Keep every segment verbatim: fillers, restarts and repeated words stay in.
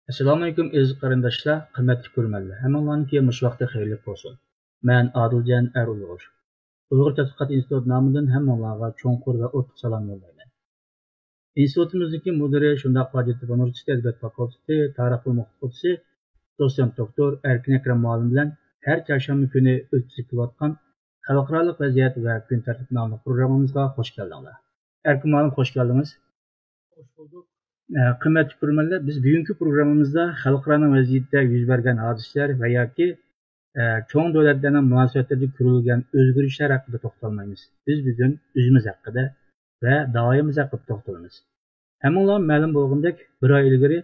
ئەسسالامۇئەلەيكۇم ئەزىز قېرىنداشلار، قىممەتلىك كۆرۈرمەنلەر، ھەممىڭلارنىڭكى مۇشۇ ۋاقتى خەيرلىك بولسۇن. مەن ئادىلجان ئەر ئۇيغۇر. ئۇيغۇر تەتقىقات ئىنستىتۇتى نامىدىن ھەممىڭلارغا چوڭقۇر ۋە ئوتلۇق سالام يوللايمەن. ئىنستىتۇتىمىزنىڭكى مۇدىرى، شۇنداقلا ھاجەتتېپە ئۇنىۋېرسىتېتى ئەدەبىيات فاكۇلتېتى تارىخ بۆلۈمى ئوقۇتقۇچىسى، دوتسېنت دوكتور ئەركىن ئەكرەم مۇئەللىم بىلەن ھەر چارشەنبە كۈنى ئۆتكۈزۈپ كېلىۋاتقان خەلقئارالىق ۋەزىيەت ۋە كۈن تەرتىپى ناملىق پروگراممىمىزغا خوش كەلدىڭلار. ئەركىن مۇئەللىم، خوش كەلدىڭىز. خوش بولدۇق. ئە، قىممەتلىك كۆرۈرمەنلەر، بىز بۈگۈنكى پروگراممىمىزدا خەلقئارانىڭ ۋەزىيىتىدە يۈز بەرگەن ھادىسىلەر ۋە ياكى، ئە، چوڭ دۆلەتلەرنىڭ مۇناسىۋەتلىرىدە كۆرۈلگەن ئۆزگىرىشلەر ھەققىدە توختالمايمىز. بىز بۈگۈن ئۆزىمىز ھەققىدە ۋە داۋايىمىز ھەققىدە توختىلىمىز. ھەممىڭلارغا مەلۇم بولغىنىدەك، بىر ئاي ئىلگىرى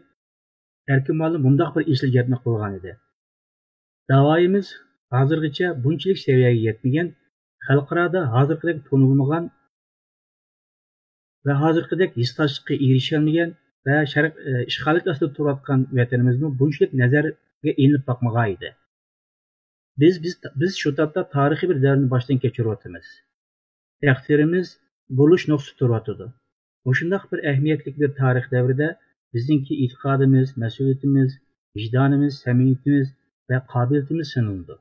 ئەركىن مۇئەللىم مۇنداق بىر ئېسىل گەپنى قىلغان ئىدى. داۋايىمىز ھازىرغىچە بۇنچىلىك سەۋىيەگە يەتمىگەن، خەلقئارادا ھازىرقىدەك تونۇلمىغان ۋە ھازىرقىدەك ھېسداشلىققا ئېرىشەلمىگەن ۋە شەرق، ئە، ئىشغالىيەت ئاستىدا تۇرۇۋاتقان ۋەتىنىمىزمۇ بۇنچىلىك نەزەرگە ئېلىنىپ باقمىغان ئىدى. بىز، بىز، بىز شۇ تاپتا تارىخىي بىر دەۋرنى باشتىن كەچۈرۈۋاتىمىز. تەقدىرىمىز بۇرۇلۇش نۇقتىسىدا تۇرۇۋاتىدۇ. مۇشۇنداق بىر ئەھمىيەتلىك بىر تارىخ دەۋرىدە بىزنىڭكى ئېتىقادىمىز، مەسئۇلىيىتىمىز، ۋىجدانىمىز، سەمىمىيىتىمىز ۋە قابىلىيىتىمىز سىنىلىدۇ.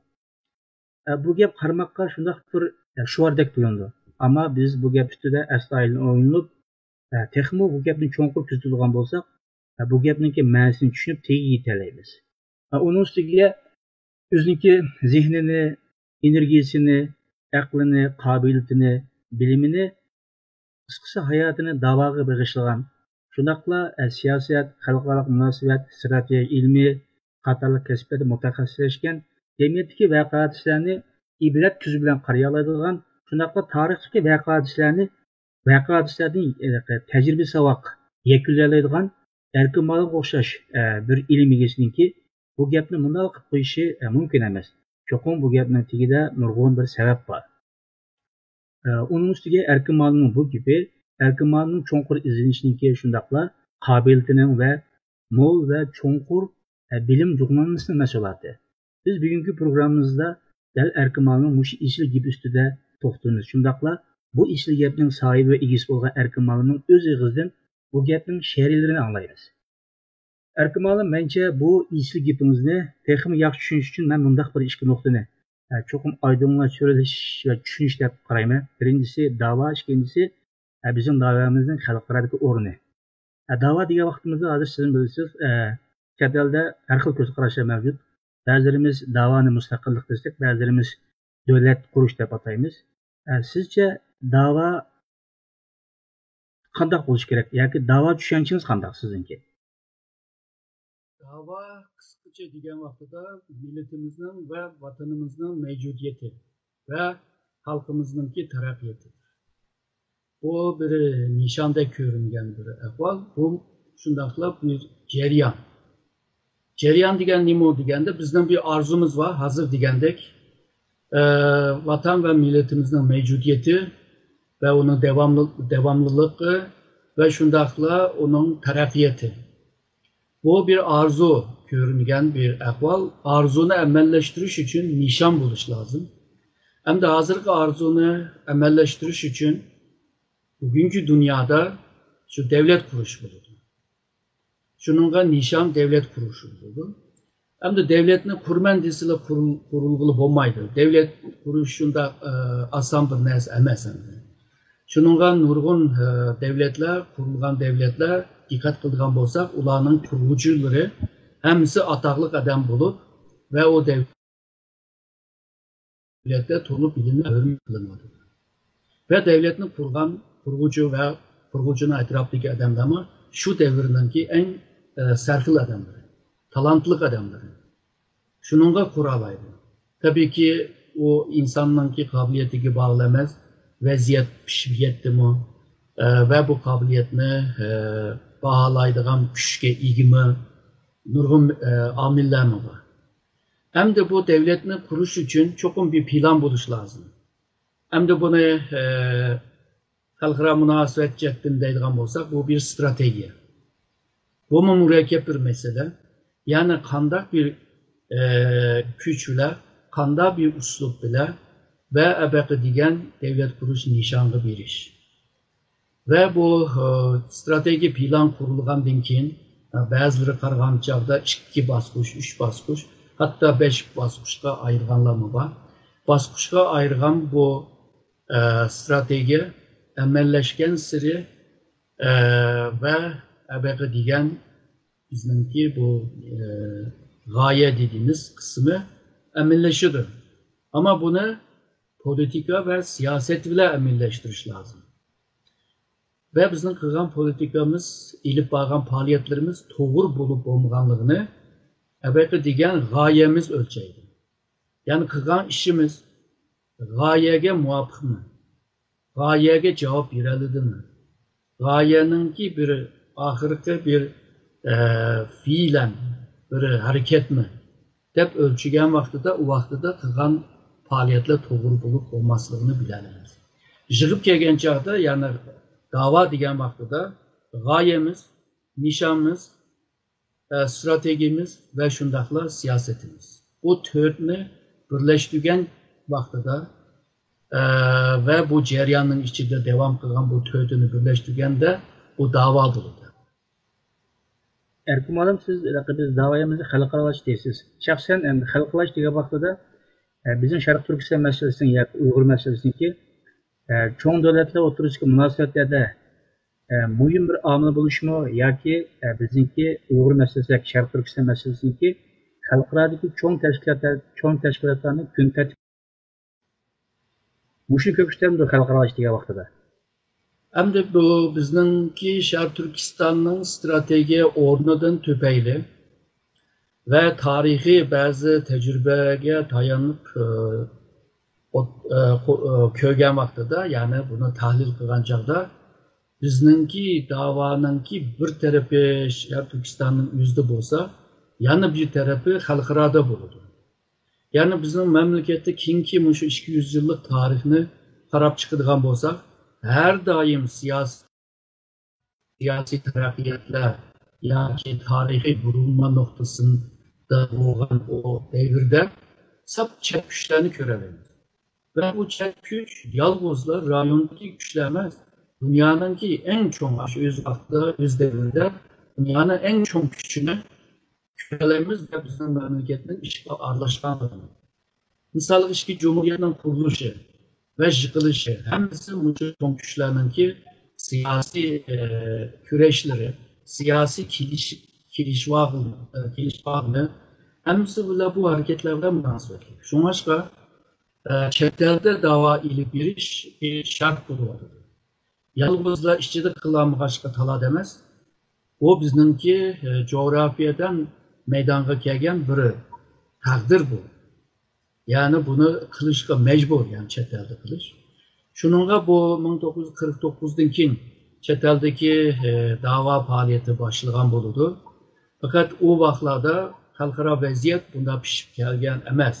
ئە، بۇ گەپ قارىماققا شۇنداق بىر، ئە، شوئاردەك تۇيۇلىدۇ. ئەمما بىز بۇ گەپ ئۈستىدە ئەستايىدىل ئويلىنىپ، ئە، تېخىمۇ بۇ گەپنى چوڭقۇر كۆزىتىدىغان بولساق، ئە، بۇ گەپنىڭكى مەنىسىنى چۈشىنىپ، تېگىگە يېتەلەيمىز. ئە، ئۇنىڭ ئۈستىگە ئۆزىنىڭكى زېھنىنى، ئېنېرگىيىسىنى، ئەقلىنى، قابىلىيىتىنى، بىلىمىنى، قىسقىسى ھاياتىنى داۋاغا بېغىشلىغان، شۇنداقلا، ئە، سىياسەت، خەلقئارالىق مۇناسىۋەت، ئىستراتېگىيە ئىلمى قاتارلىق كەسىپلەردە مۇتەخەسسىسلەشكەن، جەمئىيەتتىكى ۋەقە ھادىسىلەرنى ئىبرەت كۆزى بىلەن قارىيالايدىغان، شۇنداقلا تارىختىكى ۋەقە ھادىسىلەرنى، ۋەقە ھادىسىلەردىن، ئە، تەجرىبە ساۋاق يەكۈنلىيەلەيدىغان ئەركىن مۇئەللىمگە ئوخشاش، ئە، بىر ئىلىم ئىگىسىنىڭكى بۇ گەپنى مۇنداق قىلىپ قويۇشى، ئە، مۇمكىن ئەمەس. چوقۇم بۇ گەپنىڭ تېگىدە نۇرغۇن بىر سەۋەب بار. ئە، ئۇنىڭ ئۈستىگە ئەركىن مۇئەللىمنىڭ بۇ گېپى ئەركىن مۇئەللىمنىڭ چوڭقۇر ئىزدىنىشىنىڭكى، شۇنداقلا قابىلىيىتىنىڭ ۋە مول ۋە چوڭقۇر، ئە، بىلىم جۇغلانمىسىنىڭ مەھسۇلاتى. بىز بۈگۈنكى پروگراممىمىزدا دەل ئەركىن مۇئەللىمنىڭ مۇشۇ ئېسىل گېپى ئۈستىدە توختىلىمىز. شۇنداقلا بۇ ئېسىل گەپنىڭ ساھىبى ۋە ئىگىسى بولغان ئەركىن مۇئەللىمنىڭ ئۆز ئېغىزىدىن بۇ گەپنىڭ شەرھلىرىنى ئاڭلايمىز. ئەركىن مۇئەللىم، مەنچە بۇ ئېسىل گېپىڭىزنى تېخىمۇ ياخشى چۈشىنىش ئۈچۈن مەن مۇنداق بىر ئىككى نۇقتىنى، ئە، چوقۇم ئايدىڭلاشتۇرۇش ۋە چۈشىنىش دەپ قارايمەن. بىرىنچىسى داۋا، ئىككىنچىسى، ئە، بىزنىڭ داۋامىزنىڭ خەلقئارادىكى ئورنى. ئە، داۋا دېگەن ۋاقتىمىزدا ھازىر سىزمۇ بىلىسىز، ئە، چەت ئەلدە ھەر خىل كۆز قاراشلار مەۋجۇت. بەزىلىرىمىز داۋانى مۇستەقىللىق دېسەك، بەزىلىرىمىز دۆلەت قۇرۇش دەپ ئاتايمىز. ئە، سىزچە داۋا قانداق بولۇشى كېرەك ياكى داۋا چۈشەنچىڭىز قانداق سىزنىڭكى؟ داۋا قىسقىچە دېگەن ۋاقتىدا مىللىتىمىزنىڭ ۋە ۋەتىنىمىزنىڭ مەۋجۇدىيىتى ۋە خەلقىمىزنىڭكى تەرەققىياتىدۇر. بۇ بىر نىشاندەك كۆرۈنگەن بىر ئەھۋال. بۇ شۇنداقلا بىر جەريان. جەريان دېگەن نېمە دېگەندە، بىزنىڭ بىر ئارزۇمىز بار، ھازىر دېگەندەك، ئە، ۋەتەن ۋە مىللىتىمىزنىڭ مەۋجۇدىيىتى ۋە ئۇنىڭ داۋاملىق-، داۋاملىلىقى ۋە شۇنداقلا ئۇنىڭ تەرەققىياتى. بۇ بىر ئارزۇ كۆرۈنگەن بىر ئەھۋال. ئارزۇنى ئەمەللەشتۈرۈش ئۈچۈن نىشان بولۇش لازىم. ئەمدى ھازىرقى ئارزۇنى ئەمەللەشتۈرۈش ئۈچۈن بۈگۈنكى دۇنيادا شۇ دەۋلەت قۇرۇش بولىدۇ. شۇنىڭغا نىشان دەۋلەت قۇرۇش بولىدۇ. ئەمدى دەۋلەتنى قۇرىمەن دېسىلا قۇرۇل-، قۇرۇلغىلى بولمايدۇ. دەۋلەت قۇرۇش شۇنداق، ئە، ئاسان بىر نەرسە ئەمەس ئەمدى. شۇنىڭغا نۇرغۇن، ئە، دەۋلەتلەر، قۇرۇلغان دەۋلەتلەر دىققەت قىلىدىغان بولساق، ئۇلارنىڭ قۇرغۇچىلىرى ھەممىسى ئاتاقلىق ئادەم بولۇپ ۋە ئۇ دەۋلەتتە تونۇپ بىلىنىپ ھۆرمەت قىلىنىۋاتىدۇ. ۋە دەۋلەتنى قۇرغان قۇرغۇچى ۋە قۇرغۇچىنىڭ ئەتراپىدىكى ئادەملەرمۇ شۇ دەۋرنىڭكى ئەڭ، ئە، سەرخىل ئادەملىرى، تالانتلىق ئادەملىرى. شۇنىڭغا قۇرالايدۇ. تەبىئىيكى، ئۇ ئىنساننىڭكى قابىلىيىتىگە باغلىق ئەمەس، ۋەزىيەت پىشىپ يەتتىمۇ، ئە، ۋە بۇ قابىلىيەتنى، ئە، باھالايدىغان كۈچكە ئىگىمۇ، نۇرغۇن، ئە، ئامىللەرمۇ بار. ئەمدى بۇ دەۋلەتنى قۇرۇش ئۈچۈن چوقۇم بىر پىلان بولۇش لازىم. ئەمدى بۇنى، ئە، خەلقئارا مۇناسىۋەت جەھەتتىن دەيدىغان بولساق، بۇ بىر ئىستراتېگىيە. بۇمۇ مۇرەككەپ بىر مەسىلە. يەنى قانداق بىر، ئە، كۈچ بىلەن، قانداق بىر ئۇسلۇب بىلەن ۋە ئەبەقە دېگەن دەۋلەت قۇرۇش نىشانغا بېرىش. ۋە بۇ، ئە، ئىستراتېگىيە پىلان قۇرۇلغاندىن كېيىن، بەزىلىرى قارىغان چاغدا ئىككى باسقۇچ، ئۈچ باسقۇچ، ھەتتا بەش باسقۇچقا ئايرىغانلارمۇ بار. باسقۇچقا ئايرىغان بۇ، ئە، ئىستراتېگىيە ئەمەللەشكەن سېرى، ئە، ۋە ئەبەقە دېگەن بىزنىڭكى بۇ، ئە، غايە دېگىنىمىز قىسمى ئەمەللىشىدۇ. ئەمما بۇنى پولىتىكا ۋە سىياسەت بىلەن ئەمەلىيلەشتۈرۈش لازىم. ۋە بىزنىڭ قىلغان پولىتىكىمىز، ئېلىپ بارغان پائالىيەتلىرىمىز توغرا بولۇپ بولمىغانلىقىنى ئەبەقە دېگەن غايەمىز ئۆلچەيدۇ. يەنى قىلغان ئىشىمىز غايەگە مۇۋاپىقمۇ؟ غايەگە جاۋاب بېرەلىدىمۇ؟ غايەنىڭكى بىر ئاخىرقى بىر، ئە، پېئىلەن بىر ھەرىكەتمۇ دەپ ئۆلچىگەن ۋاقتىدا، ئۇ ۋاقتىدا قىلغان پائالىيەتلەر توغرا بولۇپ بولماسلىقىنى بىلەلەيمىز. يىغىپ كەلگەن چاغدا، يەنى داۋا دېگەن ۋاقتىدا غايەمىز، نىشانىمىز، ئە، ئىستراتېگىيىمىز ۋە شۇنداقلا سىياسىتىمىز. بۇ تۆتنى بىرلەشتۈرگەن ۋاقتىدا، ئە، ۋە بۇ جەرياننىڭ ئىچىدە داۋام قىلغان بۇ تۆتىنى بىرلەشتۈرگەندە بۇ داۋا بولىدۇ. ئەركىن مۇئەللىم، سىز ھېلىقى بىز داۋايىمىزنى خەلقئارالاشتۇرىسىز. شەخسەن ئەمدى خەلقئارالاشتۇرۇش دېگەن ۋاقتىدا، ئە، بىزنىڭ شەرقىي تۈركىستان مەسىلىسىنىڭ ياكى ئۇيغۇر مەسىلىسىنىڭكى، ئە، چوڭ دۆلەتلەر ئوتتۇرىسىدىكى مۇناسىۋەتلەردە، ئە، مۇھىم بىر ئامىل بولۇشمۇ ياكى، ئە، بىزنىڭكى ئۇيغۇر مەسىلىسى ياكى شەرقىي تۈركىستان مەسىلىسىنىڭكى خەلقئارادىكى چوڭ تەشكىلاتلار، چوڭ تەشكىلاتلارنى كۈن تەرتىپ مۇشۇنى كۆرسىتەمدۇ خەلقئارالاشتۇرۇش دېگەن ۋاقتىدا؟ ئەمدى بۇ بىزنىڭكى شەرقىي تۈركىستاننىڭ ئىستراتېگىيە ئورنىدىن تۈپەيلى ۋە تارىخىي بەزى تەجرىبىگە تايانىپ، ئە، ئوت-، ئە، قو-، ئە، كۆرگەن ۋاقتىدا، يەنى بۇنى تەھلىل قىلغان چاغدا، بىزنىڭكى داۋانىڭكى بىر تەرىپى شەرقىي تۈركىستاننىڭ ئۆزىدە بولسا، يەنە بىر تەرىپى خەلقئارادا بولىدۇ. يەنى بىزنىڭ مەملىكەتتە كېيىنكى مۇشۇ ئىككى يۈز يىللىق تارىخنى قاراپ چىقىدىغان بولساق، ھەر دائىم سىياسىي، سىياسىي تەرەققىياتلار ياكى تارىخىي بۇرۇلما نۇقتىسىدا بولغان ئۇ دەۋردە ساپ چەت كۈچلەرنى كۆرەلەيمىز. ۋە بۇ چەت كۈچ يالغۇزلا رايوندىكى كۈچلەر ئەمەس، دۇنيانىڭكى ئەڭ چوڭ، ئاشۇ ئۆز ۋاقتىدا، ئۆز دەۋرىدە دۇنيانىڭ ئەڭ چوڭ كۈچىنى كۆرەلەيمىز ۋە بىزنىڭ مەملىكەتنىڭ ئىشقا ئارىلاشقانلىقىنى. مىسالغا، ئىككى جۇمھۇرىيەتنىڭ قۇرۇلۇشى ۋە يىقىلىشى، ھەممىسى مۇشۇ چوڭ كۈچلەرنىڭكى سىياسىي، ئە، كۈرەشلىرى، سىياسىي كېلىش-، كېلىشىۋالغىنى، ئە، كېلىشىۋالغىنى، ھەممىسى بىلەن بۇ ھەرىكەتلەر بىلەن مۇناسىۋەتلىك. شۇڭلاشقا، ئە، چەت ئەلدە داۋا ئېلىپ بېرىش، ئېلىش شەرت بولۇۋاتىدۇ. يالغۇزلا ئىچىدە قىلالمىغاچقا تالات ئەمەس، بۇ بىزنىڭكى، ئە، جۇغراپىيەدىن مەيدانغا كەلگەن بىر تەقدىر بۇ. يەنى بۇنى قىلىشقا مەجبۇر، يەنى چەت ئەلدە قىلىش. شۇنىڭغا بۇ مىڭ توققۇز يۈز قىرىق توققۇزدىن كېيىن چەت ئەلدىكى، ئە، داۋا پائالىيىتى باشلىغان بولىدۇ. پەقەت ئۇ ۋاقىتلاردا خەلقئارا ۋەزىيەت بۇنداق پىشىپ كەلگەن ئەمەس.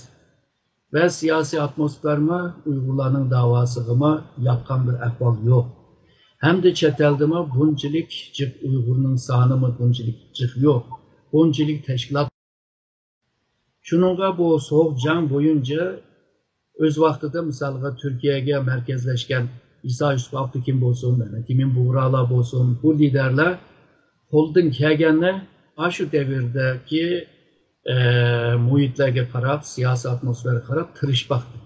ۋە سىياسىي ئاتموسفېرما ئۇيغۇرلارنىڭ داۋاسىغىمۇ ياققان بىر ئەھۋال يوق. ھەمدە چەت ئەلدىمۇ بۇنچىلىك جىق ئۇيغۇرنىڭ سانىمۇ بۇنچىلىك جىق يوق. بۇنچىلىك تەشكىلات. شۇنىڭغا بۇ سوغۇق جەڭ بويىچە ئۆز ۋاقتىدا، مىسالغا، تۈركىيەگە مەركەزلەشكەن ئىسا يۈسۈپ ئابدۇكىم بولسۇن، مەمەت ئىمىن بۇغرالار بولسۇن، بۇ لىدەرلەر قولدىن كەلگەننى ئاشۇ دەۋردىكى، ئە، مۇھىتلارغا قاراپ، سىياسىي ئاتموسفېرا قاراپ تىرىشىپ باقتى.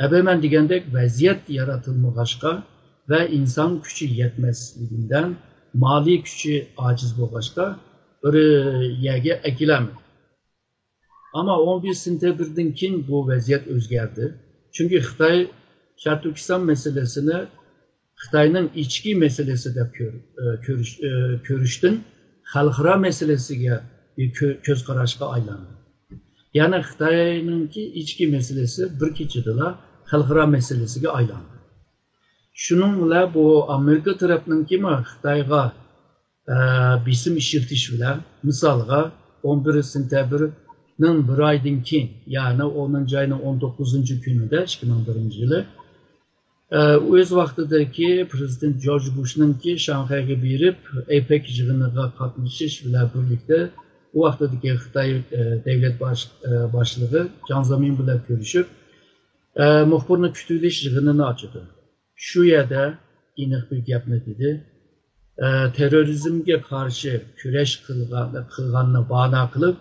ئەبە مەن دېگەندەك ۋەزىيەت يارىتىلمىغاچقا ۋە ئىنسان كۈچى يەتمەسلىكىدىن، مالىي كۈچى ئاجىز بولغاچقا، بىر يەرگە ئەكېلەلمىدى. ئەمما ئون بىر سېنتەبىردىن كېيىن بۇ ۋەزىيەت ئۆزگەردى. چۈنكى خىتاي شەرقىي تۈركىستان مەسىلىسىنى خىتاينىڭ ئىچكى مەسىلىسى دەپ كۆر-، ئە، كۆرۈش-، ئە، كۆرۈشتىن خەلقئارا مەسىلىسىگە بىر كۆ-، كۆز قاراشقا ئايلاندى. يەنى خىتاينىڭكى ئىچكى مەسىلىسى بىر كېچىدىلا خەلقئارا مەسىلىسىگە ئايلاندى. شۇنىڭ بىلەن بۇ ئامېرىكا تەرەپنىڭكىمۇ خىتايغا، ئە، بېسىم ئىشلىتىش بىلەن، مىسالغا، ئون بىر سېنتەبىرنىڭ بىر ئايدىن كېيىن، يەنى ئونىنچى ئاينىڭ ئون توققۇزىنچى كۈنىدە، ئىككى مىڭ بىرىنچى يىلى، ئە، ئۆز ۋاقتىدىكى پىرېزىدېنت جورج بۇشنىڭكى شاڭخەيگە بېرىپ، ئېپېك يىغىنىغا قاتنىشىش بىلەن بىرلىكتە، ئۇ ۋاقتىدىكى خىتاي، ئە، دۆلەت باش-، ئە، باشلىقى جياڭ زېمىن بىلەن كۆرۈشۈپ، ئە، مۇخبىرنى كۈتۈۋېلىش يىغىنىنى ئاچىدۇ. شۇ يەردە ئېنىق بىر گەپنى دېدى. ئە، تېررورىزمگە قارشى كۈرەش قىلغان، قىلغاننى بانا قىلىپ،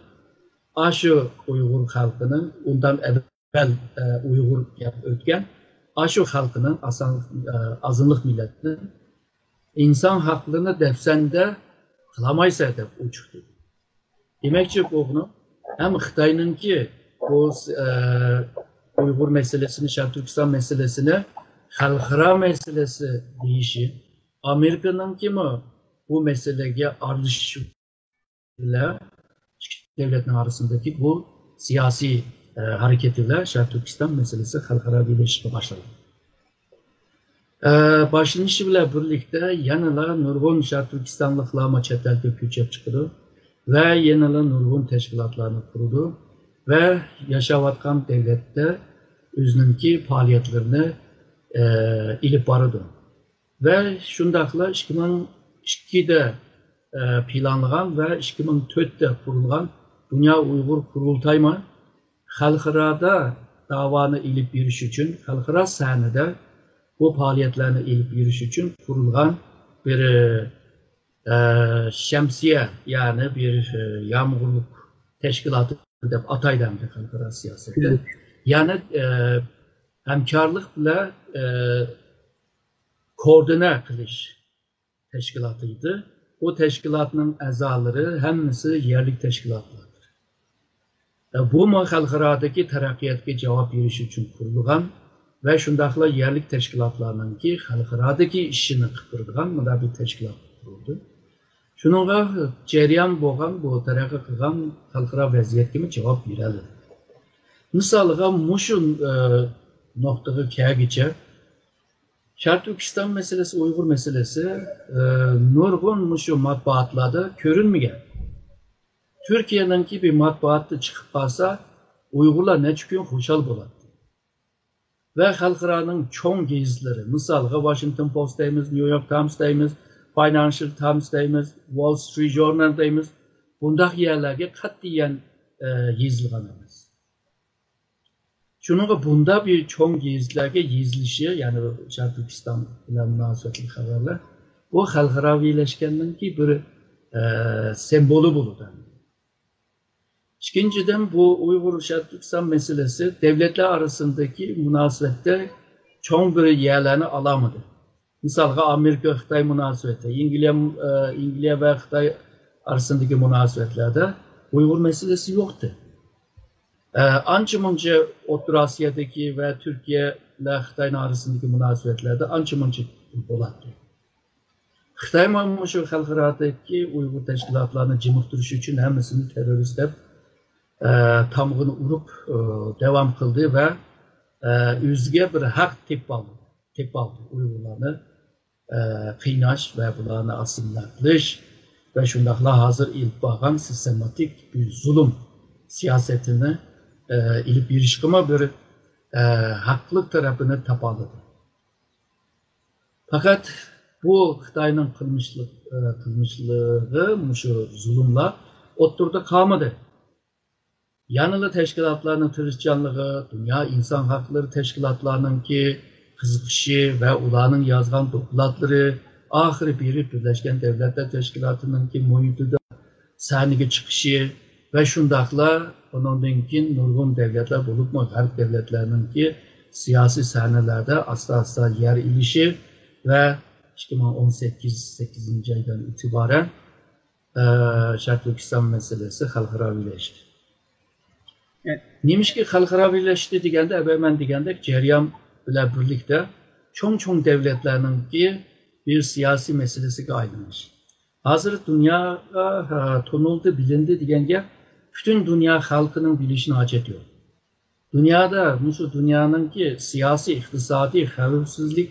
ئاشۇ ئۇيغۇر خەلقىنىڭ ئۇندان ئەۋۋەل، ئە، ئۇيغۇر دەپ ئۆتكەن، ئاشۇ خەلقىنىڭ ئاسان-، ئە، ئازىنلىق مىللەتنىڭ ئىنسان ھەقلىرىنى دەپسەندە قىلالمايسەن دەپ ئوچۇق دېدى. دېمەكچى بولغىنىم، ھەم خىتاينىڭكى بۇ، ئە، ئۇيغۇر مەسىلىسىنى، شەرقىي تۈركىستان مەسىلىسىنى خەلقئارا مەسىلىسى دېيىشى، ئامېرىكىنىڭكىمۇ بۇ مەسىلىگە ئارىلىشىشى بىلەن ئىككى دۆلەتنىڭ ئارىسىدىكى بۇ سىياسىي، ئە، ھەرىكىتى بىلەن شەرقىي تۈركىستان مەسىلىسى خەلقئاراۋىلىشىشقا باشلىدى. ئە، باشلىنىشى بىلەن بىرلىكتە يەنىلا نۇرغۇن شەرقىي تۈركىستانلىقلارمۇ چەت ئەلگە كۆچۈپ چىقىدۇ ۋە يەنىلا نۇرغۇن تەشكىلاتلارنى قۇرىدۇ ۋە ياشاۋاتقان دۆلەتتە ئۆزىنىڭكى پائالىيەتلىرىنى، ئە، ئېلىپ بارىدۇ. ۋە شۇنداقلا ئىككى مىڭ ئىككىدە، ئە، پىلانلىغان ۋە ئىككى مىڭ تۆتتە قۇرۇلغان دۇنيا ئۇيغۇر قۇرۇلتايمۇ خەلقئارادا داۋانى ئېلىپ بېرىش ئۈچۈن، خەلقئارا سەھنىدە بۇ پائالىيەتلەرنى ئېلىپ بېرىش ئۈچۈن قۇرۇلغان بىر، ئە، شەمسىيە، يەنى بىر، ئە، يامغۇرلۇق تەشكىلاتى دەپ ئاتايدۇ ئەمدى خەلقئارا سىياسەتتە. يەنى، ئە، ھەمكارلىق بىلەن، ئە، كوردىنە قىلىش تەشكىلاتى ئىدى. بۇ تەشكىلاتنىڭ ئەزالىرى ھەممىسى يەرلىك تەشكىلاتلاردۇر. ئە، بۇمۇ خەلقئارادىكى تەرەققىياتقا جاۋاب بېرىش ئۈچۈن قۇرۇلغان ۋە شۇنداقلا يەرلىك تەشكىلاتلارنىڭكى خەلقئارادىكى ئىشىنى قىلىپ بېرىدىغان مۇنداق بىر تەشكىلات قۇرۇلدى. شۇنىڭغا جەريان بولغان، بۇ تەرەققىي قىلغان خەلقئارا ۋەزىيەتكىمۇ جاۋاب بېرەلىدى. مىسالغا، مۇشۇ، ئە، نۇقتىغا كەلگۈچە، شەرقىي تۈركىستان مەسىلىسى، ئۇيغۇر مەسىلىسى، ئە، نۇرغۇن مۇشۇ مەتبۇئاتلاردا كۆرۈنمىگەن. تۈركىيەنىڭكى بىر مەتبۇئاتى چىقىپ قالسا، ئۇيغۇرلار نەچچە كۈن خۇشال بولاتتى. ۋە خەلقئارانىڭ چوڭ گېزىتلىرى، مىسالغا، ۋاشىنگتون پوست دەيمىز، نيۇ يورك تايمس دەيمىز، فاينانشال تايمس دەيمىز، ۋال سترىت ژۇرنال دەيمىز، بۇنداق يەرلەرگە قەتئىيەن، ئە، يېزىلغان ئەمەس. شۇنىڭغا بۇنداق بىر چوڭ گېزىتلەرگە يېزىلىشى، يەنى شەرقىي تۈركىستان بىلەن مۇناسىۋەتلىك خەۋەرلەر، بۇ خەلقئاراۋىلەشكەننىڭكى بىر، ئە، سىمۋولى بولىدۇ. ئىككىنچىدىن، بۇ ئۇيغۇر شەرقىي تۈركىستان مەسىلىسى دۆلەتلەر ئارىسىدىكى مۇناسىۋەتتە چوڭ بىر يەرلەرنى ئالالمىدى. مىسالغا، ئامېرىكا-خىتاي مۇناسىۋىتى، ئىنگلىيە، ئە، ئىنگلىيە ۋە خىتاي ئارىسىدىكى مۇناسىۋەتلەردە ئۇيغۇر مەسىلىسى يوقتى. ئە، ئانچە-مۇنچە ئوتتۇرا ئاسىيادىكى ۋە تۈركىيە بىلەن خىتاينىڭ ئارىسىدىكى مۇناسىۋەتلەردە ئانچە-مۇنچە بولاتتى. خىتايمۇ مۇشۇ خەلقئارادىكى ئۇيغۇر تەشكىلاتلارنى جىمىقتۇرۇش ئۈچۈن ھەممىسىنى تېررورىست دەپ، ئە، تامغىنى ئۇرۇپ، ئە، داۋام قىلدى ۋە، ئە، ئۆزىگە بىر ھەق تېپىپ ئالدى، تېپىپ ئالدى ئۇيغۇرلارنى، ئە، قىيناش ۋە بۇلارنى ئاسسىمىلياتلىشىش ۋە شۇنداقلا ھازىر ئېلىپ بارغان سىستېماتىك بىر زۇلۇم سىياسىتىنى، ئە، ئېلىپ بېرىشقىمۇ بىر، ئە، ھەقلىق تەرەپىنى تاپالىدى. پەقەت بۇ خىتاينىڭ قىلمىشلىق، ئە، قىلمىشلىرى، مۇشۇ زۇلۇملار ئوتتۇرىدا قالمىدى. يەنىلا تەشكىلاتلارنىڭ تىرىشچانلىقى، دۇنيا ئىنسان ھەقلىرى تەشكىلاتلارنىڭكى قىزىقىشى ۋە ئۇلارنىڭ يازغان دوكلاتلىرى ئاخىرى بېرىپ بىرلەشكەن دۆلەتلەر تەشكىلاتىنىڭكى مۇھىتىدا سەھنىگە چىقىشى ۋە شۇنداقلا ئۇنىڭدىن كېيىن نۇرغۇن دۆلەتلەر، بولۇپمۇ غەرب دۆلەتلەرنىڭكى سىياسىي سەھنىلەردە ئاستا-ئاستا يەر ئېلىشى ۋە ئىككى مىڭ ئون سەككىز، سەككىزىنچى ئايدىن ئېتىبارەن، ئە، شەرقىي تۈركىستان مەسىلىسى خەلقئاراۋىلەشتى. نېمىشقا خەلقئاراۋىلەشتى دېگەندە، ئەۋەل مەن دېگەندەك، جەريان بىلەن بىرلىكتە چوڭ-چوڭ دۆلەتلەرنىڭكى بىر سىياسىي مەسىلىسىگە ئايلىنىش. ھازىر دۇنياغا، ھە، تونۇلدى، بىلىندى دېگەن گەپ پۈتۈن دۇنيا خەلقىنىڭ بىلىشىنىڭ ھاجىتى يوق. دۇنيادا مۇشۇ دۇنيانىڭكى سىياسىي، ئىقتىسادىي، خەۋپسىزلىك،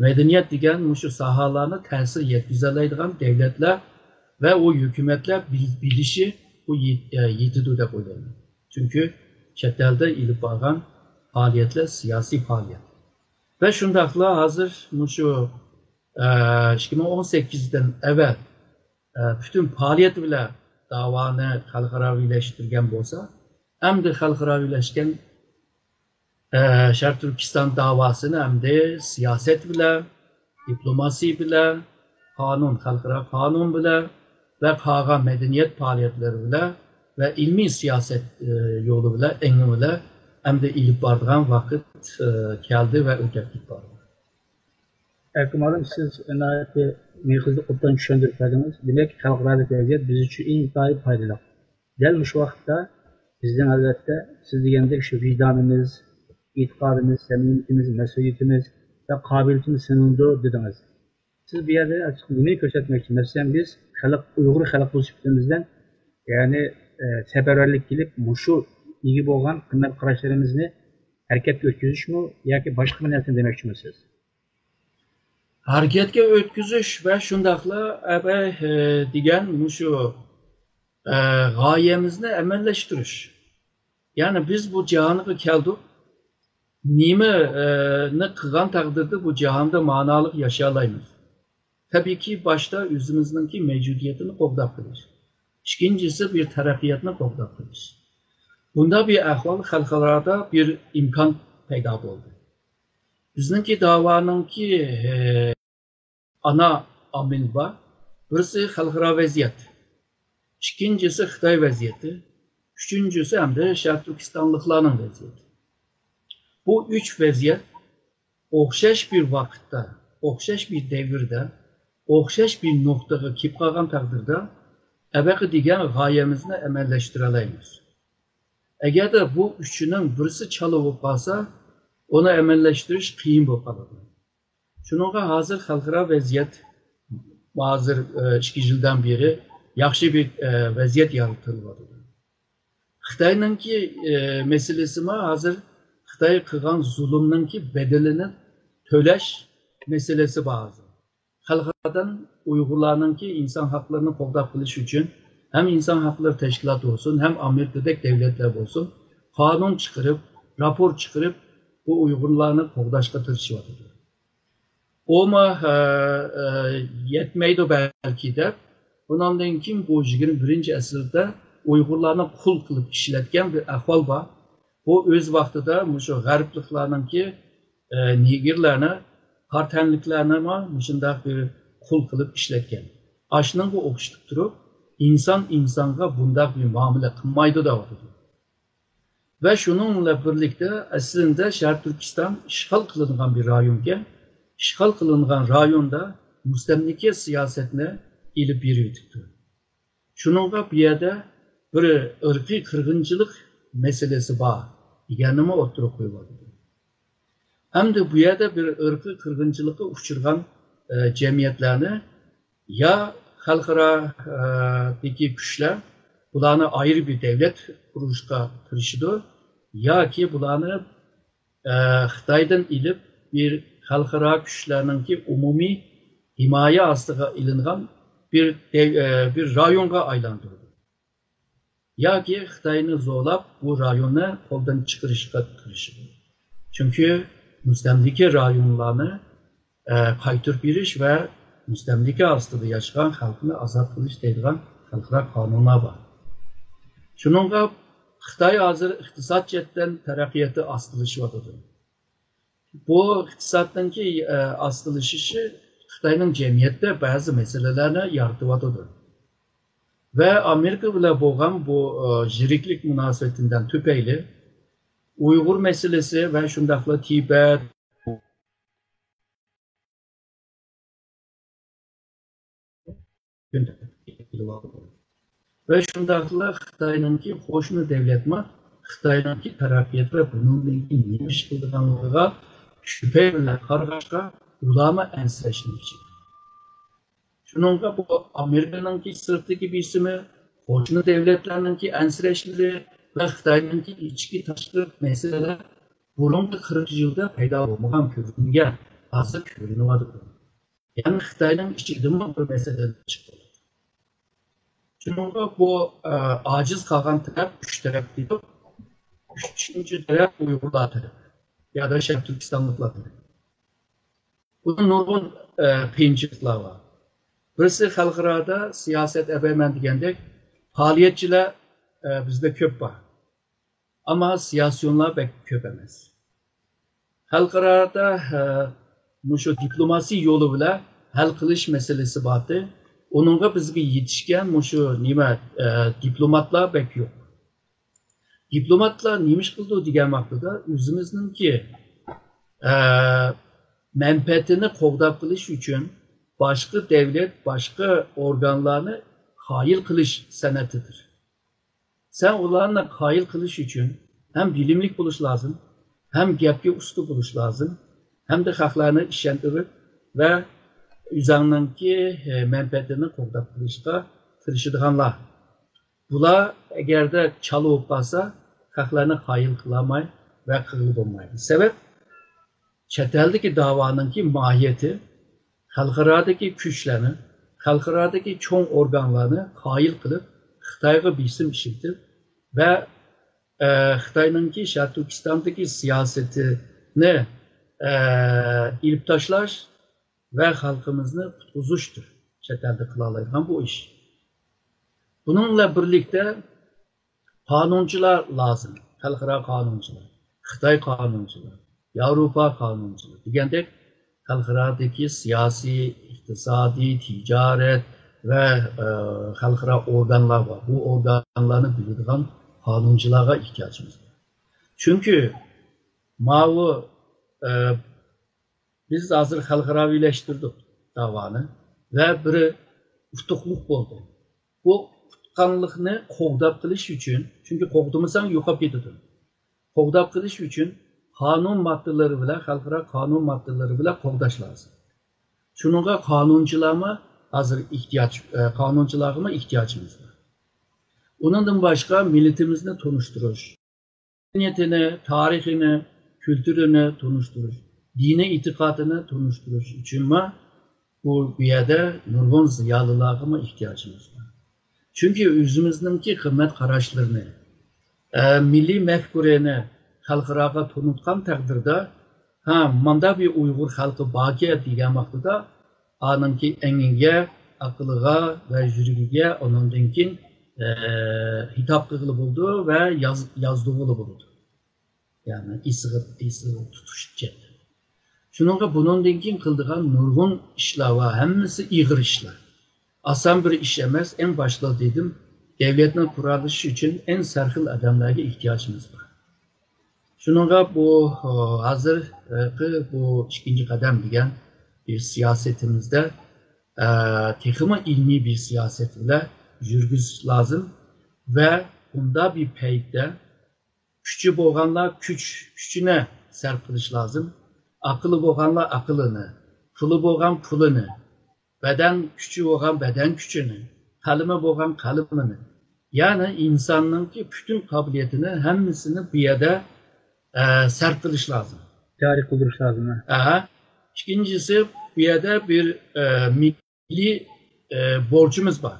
مەدەنىيەت دېگەن مۇشۇ ساھەلەرنى تەسىر يەتكۈزەلەيدىغان دۆلەتلەر ۋە ئۇ ھۆكۈمەتلەر بىل-، بىلىشى بۇ يېت-، ئە، يېتىدۇ دەپ ئويلايمەن. چۈنكى چەت ئەلدە ئېلىپ بارغان پائالىيەتلەر سىياسىي پائالىيەت. ۋە شۇنداقلا ھازىر مۇشۇ، ئە، ئىككى مىڭ ئون سەككىزدىن ئەۋەل، ئە، پۈتۈن پائالىيىتى بىلەن داۋانى خەلقئاراۋىلەشتۈرگەن بولسا، ئەمدى خەلقئاراۋىلەشكەن، ئە، شەرقىي تۈركىستان داۋاسىنى ئەمدى سىياسەت بىلەن، دىپلوماسىيە بىلەن، قانۇن، خەلقئارا قانۇن بىلەن ۋە قالغان مەدەنىيەت پائالىيەتلىرى بىلەن ۋە ئىلمىي سىياسەت، ئى، يولى بىلەن، ئېڭى بىلەن ئەمدى ئېلىپ بارىدىغان ۋاقىت، ئى، كەلدى ۋە ئۆتۈپ كېتىپ بارىدۇ. ئەركىن مۇئەللىم، سىز ناھايىتى مېيىقىزلىق ئوبدان چۈشەندۈرۈپ بەردىڭىز. دېمەك، خەلقئارادىكى ۋەزىيەت بىز ئۈچۈن ئىنتايىن پايدىلىق. دەل مۇشۇ ۋاقىتتا بىزنىڭ، ئەلۋەتتە، سىز دېگەندەك شۇ ۋىجدانىمىز، ئېتىقادىمىز، سەمىمىيىتىمىز، مەسئۇلىيىتىمىز ۋە قابىلىيىتىمىز سىنىلىدۇ دېدىڭىز. سىز بۇ يەردە ئاچچىق نېمىنى كۆرسەتمەكچى؟ مەسىلەن، بىز خەلق، ئۇيغۇر خەلق بولۇش سۈپىتىمىزدىن، يەنى، ئە، سەپەرۋەرلىك قىلىپ، مۇشۇ ئىگە بولغان قىممەت قاراشلىرىمىزنى ھەرىكەتكە ئۆتكۈزۈشمۇ ياكى باشقا بىر نەرسىنى دېمەكچىمۇ سىز؟ ھەرىكەتكە ئۆتكۈزۈش ۋە شۇنداقلا ئەبەي، ئە، دېگەن مۇشۇ، ئە، غايەمىزنى ئەمەللەشتۈرۈش. يەنى بىز بۇ جاھانغا كەلدۇق. نېمە، ئە، نى قىلغان تەقدىردە بۇ جاھاندا مانالىق ياشىيالايمىز؟ تەبىئىيكى، باشتا ئۆزىمىزنىڭكى مەۋجۇدىيىتىنى قوغداپ قېلىش. ئىككىنچىسى، بىر تەرەققىياتنى قوغداپ قېلىش. بۇنداق بىر ئەھۋال خەلقئارادا بىر ئىمكان پەيدا بولدى. بىزنىڭكى داۋانىڭكى، ئە، ئانا ئامىل بار. بىرسى خەلقئارا ۋەزىيەت، ئىككىنچىسى خىتاي ۋەزىيىتى، ئۈچىنچىسى ئەمدى شەرقىي تۈركىستانلىقلارنىڭ ۋەزىيىتى. بۇ ئۈچ ۋەزىيەت ئوخشاش بىر ۋاقىتتا، ئوخشاش بىر دەۋردە، ئوخشاش بىر نۇقتىغا كېلىپ قالغان تەقدىردە، ئەبەقە دېگەن غايەمىزنى ئەمەللەشتۈرەلەيمىز. ئەگەردە بۇ ئۈچىنىڭ بىرسى چالا بولۇپ قالسا، ئۇنى ئەمەللەشتۈرۈش قىيىن بولۇپ قالىدۇ. شۇنىڭغا ھازىر خەلقئارا ۋەزىيەت، ھازىر، ئە، ئىككى يىلدىن بېرى ياخشى بىر، ئە، ۋەزىيەت يارىتىلىۋاتىدۇ. خىتاينىڭكى، ئە، مەسىلىسىمۇ ھازىر خىتاي قىلغان زۇلۇمنىڭكى بەدىلىنى تۆلەش مەسىلىسى بار ھازىر. خەلقئارادىن ئۇيغۇرلارنىڭكى ئىنسان ھەقلىرىنى قوغداپ قېلىش ئۈچۈن ھەم ئىنسان ھەقلىرى تەشكىلاتى بولسۇن، ھەم ئامېرىكىدەك دەۋلەتلەر بولسۇن، قانۇن چىقىرىپ، راپور چىقىرىپ، بۇ ئۇيغۇرلارنى قوغداشقا تىرىشىۋاتىدۇ. ئۇمۇ، ئە، ئە، يەتمەيدۇ بەلكى دەپ، بۇنىڭدىن كېيىن بۇ يىگىرمە بىرىنچى ئەسىردە ئۇيغۇرلارنى قۇل قىلىپ ئىشلەتكەن بىر ئەھۋال بار. بۇ ئۆز ۋاقتىدا مۇشۇ غەربلىكلارنىڭكى، ئە، نېگىرلارنى، قارا تەنلىكلەرنىمۇ مۇشۇنداق بىر قۇل قىلىپ ئىشلەتكەن. ئاشۇنىڭغا ئوخشىتىپ تۇرۇپ، ئىنسان ئىنسانغا بۇنداق بىر مۇئامىلە قىلمايدۇ دەۋاتىدۇ. ۋە شۇنىڭ بىلەن بىرلىكتە، ئەسلىندە شەرقىي تۈركىستان ئىشغال قىلىنغان بىر رايونكەن، ئىشغال قىلىنغان رايوندا مۇستەملىكە سىياسەتنى ئېلىپ بېرىۋېتىپتۇ. شۇنىڭغا بۇ يەردە بىر ئىرقىي قىرغىنچىلىق مەسىلىسى بار دېگەننىمۇ ئوتتۇرىغا قويۇۋاتىدۇ. ئەمدى بۇ يەردە بىر ئىرقىي قىرغىنچىلىققا ئۇچرىغان، ئە، جەمئىيەتلەرنى يا خەلقئارادىكى كۈچلەر بۇلارنى ئايرى بىر دەۋلەت قۇرۇشقا تىرىشىدۇ، ياكى بۇلارنى، ئە، خىتايدىن ئېلىپ، بىر خەلقئارا كۈچلەرنىڭكى ئومۇمىي ھىمايە ئاستىغا ئېلىنغان بىر دەۋ-، ئە، بىر رايونغا ئايلاندۇرىدۇ. ياكى خىتاينى زورلاپ بۇ رايوننى قولدىن چىقىرىشقا تىرىشىدۇ. چۈنكى مۇستەملىكە رايونلارنى، ئە، قايتۇرۇپ بېرىش ۋە مۇستەملىكە ئاستىدا ياشىغان خەلقنى ئازاد قىلىش دەيدىغان خەلقئارا قانۇنلار بار. شۇنىڭغا خىتاي ھازىر ئىقتىساد جەھەتتىن تەرەققىياتى ئاستىلىشىۋاتىدۇ. بۇ ئىقتىسادنىڭكى، ئە، ئاستىلىشىشى خىتاينىڭ جەمئىيەتتە بەزى مەسىلىلەرنى يارىتىۋاتىدۇ. ۋە ئامېرىكا بىلەن بولغان بۇ، ئە، يىرىكلىك مۇناسىۋىتىدىن تۈپەيلى ئۇيغۇر مەسىلىسى ۋە شۇنداقلا تىبەت، ۋە شۇنداقلا خىتاينىڭكى قوشنا دەۋلەتمۇ خىتاينىڭكى تەرەققىيات ۋە بۇنىڭدىن كېيىن نېمە ئىش قىلىدىغانلىقىغا شۈبھە بىلەن قارىغاچقا، ئۇلارمۇ ئەنسىرەشنى بېشلىدى. شۇنىڭغا بۇ ئامېرىكىنىڭكى سىرتتىكى بېسىمى، قوشنا دەۋلەتلەرنىڭكى ئەنسىرەشلىرى ۋە خىتاينىڭكى ئىچكى تاشقى مەسىلىلەر بۇرۇنقى قىرىق يىلدا پەيدا بولمىغان كۆرۈنگەن، ھازىر كۆرۈنۈۋاتىدۇ. يەنى خىتاينىڭ ئىچىدىمۇ بىر مەسىلە چىقىپ قالىدۇ. شۇنىڭغا بۇ، ئە، ئاجىز قالغان تەرەپ ئۈچ تەرەپ دېدۇق. ئۈچىنچى تەرەپ ئۇيغۇرلار تەرىپى يادا شەرقىي تۈركىستانلىقلار تەرىپى. بۇدا نۇرغۇن، ئە، قىيىنچىلىقلار بار. بىرسى خەلقئارادا سىياسەت ئەبەيمەن دېگەندەك پائالىيەتچىلەر، ئە، بىزدە كۆپ بار. ئەمما سىياسىيونلار بەك كۆپ ئەمەس. خەلقئارادا، ئە، مۇشۇ دىپلوماسىيە يولى بىلەن ھەل قىلىش مەسىلىسى بارتى. ئۇنىڭغا بىزگە يېتىشكەن مۇشۇ نېمە، ئە، دىپلوماتلار بەك يوق. دىپلوماتلار نېمە ئىش قىلىدۇ دېگەن ۋاقتىدا، ئۆزىمىزنىڭكى، ئە، مەنپەئەتىنى قوغداپ قېلىش ئۈچۈن باشقا دەۋلەت، باشقا ئورگانلارنى قايىل قىلىش سەنئىتىدۇر. سەن ئۇلارنى قايىل قىلىش ئۈچۈن ھەم بىلىملىك بولۇش لازىم، ھەم گەپكە ئۇستا بولۇش لازىم، ھەمدە خەقلەرنى ئىشەندۈرۈپ ۋە ئۆزۈڭنىڭكى، ئە، مەنپەئەتىنى قوغداپ قېلىشقا تىرىشىدىغانلار. بۇلار ئەگەردە چالا بولۇپ قالسا، خەقلەرنى قايىل قىلالماي ۋە قىلغىلى بولمايدۇ. سەۋەب، چەت ئەلدىكى داۋانىڭكى ماھىيىتى خەلقئارادىكى كۈچلەرنى، خەلقئارادىكى چوڭ ئورگانلارنى قايىل قىلىپ، خىتايغا بېسىم ئىشلىتىپ ۋە، ئە، خىتاينىڭكى شەرقىي تۈركىستاندىكى سىياسىتىنى، ئە، ئېلىپ تاشلاش ۋە خەلقىمىزنى قۇتقۇزۇشتۇر چەت ئەلدە قىلالايدىغان بۇ ئىش. بۇنىڭ بىلەن بىرلىكتە، قانۇنچىلار لازىم، خەلقئارا قانۇنچىلار، خىتاي قانۇنچىلار، ياۋروپا قانۇنچىلار دېگەندەك خەلقئارادىكى سىياسىي، ئىقتىسادىي، تىجارەت ۋە، ئە، خەلقئارا ئورگانلار بار. بۇ ئورگانلارنى بىلىدىغان قانۇنچىلارغا ئېھتىياجىمىز بار. چۈنكى ماۋۇ، ئە، بىز ھازىر خەلقئاراۋىلەشتۈردۇق داۋانى ۋە بىر ئۇتۇقلۇق بولدى. بۇ ئۇتقانلىقنى قوغداپ قېلىش ئۈچۈن، چۈنكى قوغدىمىساڭ يوقاپ كېتىدۇ. قوغداپ قېلىش ئۈچۈن قانۇن ماددىلىرى بىلەن، خەلقئارا قانۇن ماددىلىرى بىلەن قوغداش لازىم. شۇنىڭغا قانۇنچىلارمۇ ھازىر ئېھتىياج، ئە، قانۇنچىلارغىمۇ ئېھتىياجىمىز بار. ئۇنىڭدىن باشقا مىللىتىمىزنى تونۇشتۇرۇش، مەدەنىيىتىنى، تارىخىنى، كۈلتۈرىنى تونۇشتۇرۇش، دىنىي ئېتىقادىنى تونۇشتۇرۇش ئۈچۈنمۇ بۇ، بۇ يەردە نۇرغۇن زىيالىيلارغىمۇ ئېھتىياجىمىز بار. چۈنكى ئۆزىمىزنىڭكى قىممەت قاراشلىرىنى، ئە، مىللىي مەپكۇرىنى خەلقئاراغا تونۇتقان تەقدىردە، ھە، ماندا بىر ئۇيغۇر خەلقى باركەن دېگەن ۋاقتىدا، ئانىڭكى ئەڭگىگە، ئەقلىگە ۋە يۈرىكىگە ئۇنىڭدىن كېيىن، ئە، ھىتاب قىلغىلى بولىدۇ ۋە ياز-، يازدۇرغىلى بولىدۇ. يەنى ئېسىگە، ئېسىگە تۇتۇش جەھەتتىن. شۇنىڭغا بۇنىڭدىن كېيىن قىلىدىغان نۇرغۇن ئىشلار بار، ھەممىسى ئېغىر ئىشلار. ئاسان بىر ئىش ئەمەس، ئەڭ باشتا دېدىم، دەۋلەتنى قۇرالىشى ئۈچۈن ئەڭ سەرخىل ئادەملەرگە ئېھتىياجىمىز بار. شۇنىڭغا بۇ، ھازىرقى بۇ ئىككىنچى قەدەم دېگەن بىر سىياسىتىمىزدە، ئە، تېخىمۇ ئىلمىي بىر سىياسەت بىلەن يۈرگۈزۈش لازىم ۋە بۇنداق بىر پەيتتە كۈچى بولغانلار كۈچ، كۈچىنى سەرپ قىلىش لازىم. ئەقلى بولغانلار ئەقلىنى، پۇلى بولغان پۇلىنى، بەدەن كۈچى بولغان بەدەن كۈچىنى، قەلىمى بولغان قەلىمىنى، يەنى ئىنساننىڭكى پۈتۈن قابىلىيىتىنى، ھەممىسىنى بۇ يەردە، ئە، سەرپ قىلىش لازىم. جارى قىلدۇرۇش لازىم، ھە. ئەھە. ئىككىنچىسى، بۇ يەردە بىر، ئە، مىللىي، ئە، بورچىمىز بار،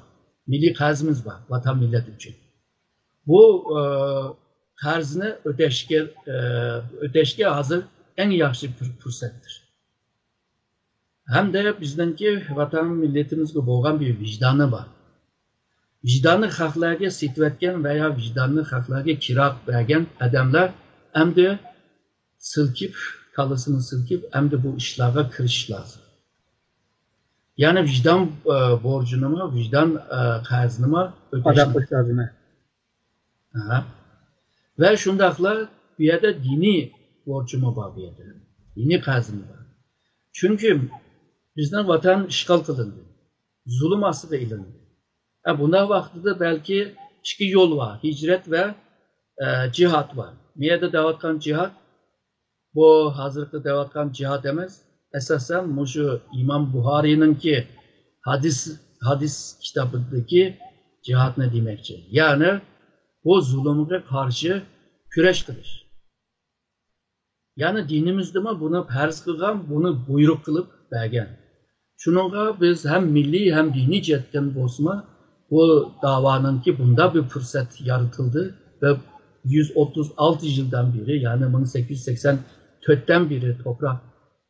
مىللىي قەرزىمىز بار ۋاتان مىللەت ئۈچۈن. بۇ، ئە، قەرزنى ئۆتەشكە، ئە، ئۆتەشكە ھازىر ئەڭ ياخشى پۇر-، پۇرسەتتۇر. ھەمدە بىزنىڭكى ۋاتان مىللىتىمىزگە بولغان بىر ۋىجدانى بار. ۋىجداننى خەقلەرگە سېتىۋەتكەن ۋە يا ۋىجداننى خەقلەرگە كىراغا بەرگەن ئادەملەر ئەمدى سىلكىپ، كاللىسىنى سىلكىپ، ئەمدى بۇ ئىشلارغا كىرىشىش لازىم. يەنى ۋىجدان، ئە، بورجىنىمۇ، ۋىجدان، ئە، قەرزىنىمۇ ئۆتەش ئادا قىلىش لازىم. ئەھە. ۋە شۇنداقلا بۇ يەردە دىنىي بورچىمۇ بار بۇ يەردە. دىنىي قەرزىمۇ بار. چۈنكى بىزنىڭ ۋاتان ئىشغال قىلىندى. زۇلۇم ئاستىدا ئېلىندى. ئە، بۇنداق ۋاقتىدا بەلكى ئىككى يول بار. ھىجرەت ۋە، ئە، جىھاد بار. بۇ يەردە دەۋاتقان جىھاد، بۇ ھازىرقى دەۋاتقان جىھاد ئەمەس. ئاساسەن مۇشۇ ئىمام بۇخارىينىڭكى ھەدىس، ھەدىس كىتابىدىكى جىھادنى دېمەكچى. يەنى بۇ زۇلۇمغا قارشى كۈرەش قىلىش. يەنى دىنىمىزدىمۇ بۇنى پەرز قىلغان، بۇنى بۇيرۇق قىلىپ بەرگەن. شۇنىڭغا بىز ھەم مىللىي، ھەم دىنىي جەھەتتىن بولسىمۇ، بۇ داۋانىڭكى بۇنداق بىر پۇرسەت يارىتىلدى ۋە يۈز ئوتتۇز ئالتە يىلدىن بېرى، يەنى مىڭ سەككىز يۈز سەكسەن تۆتتىن بېرى توپراق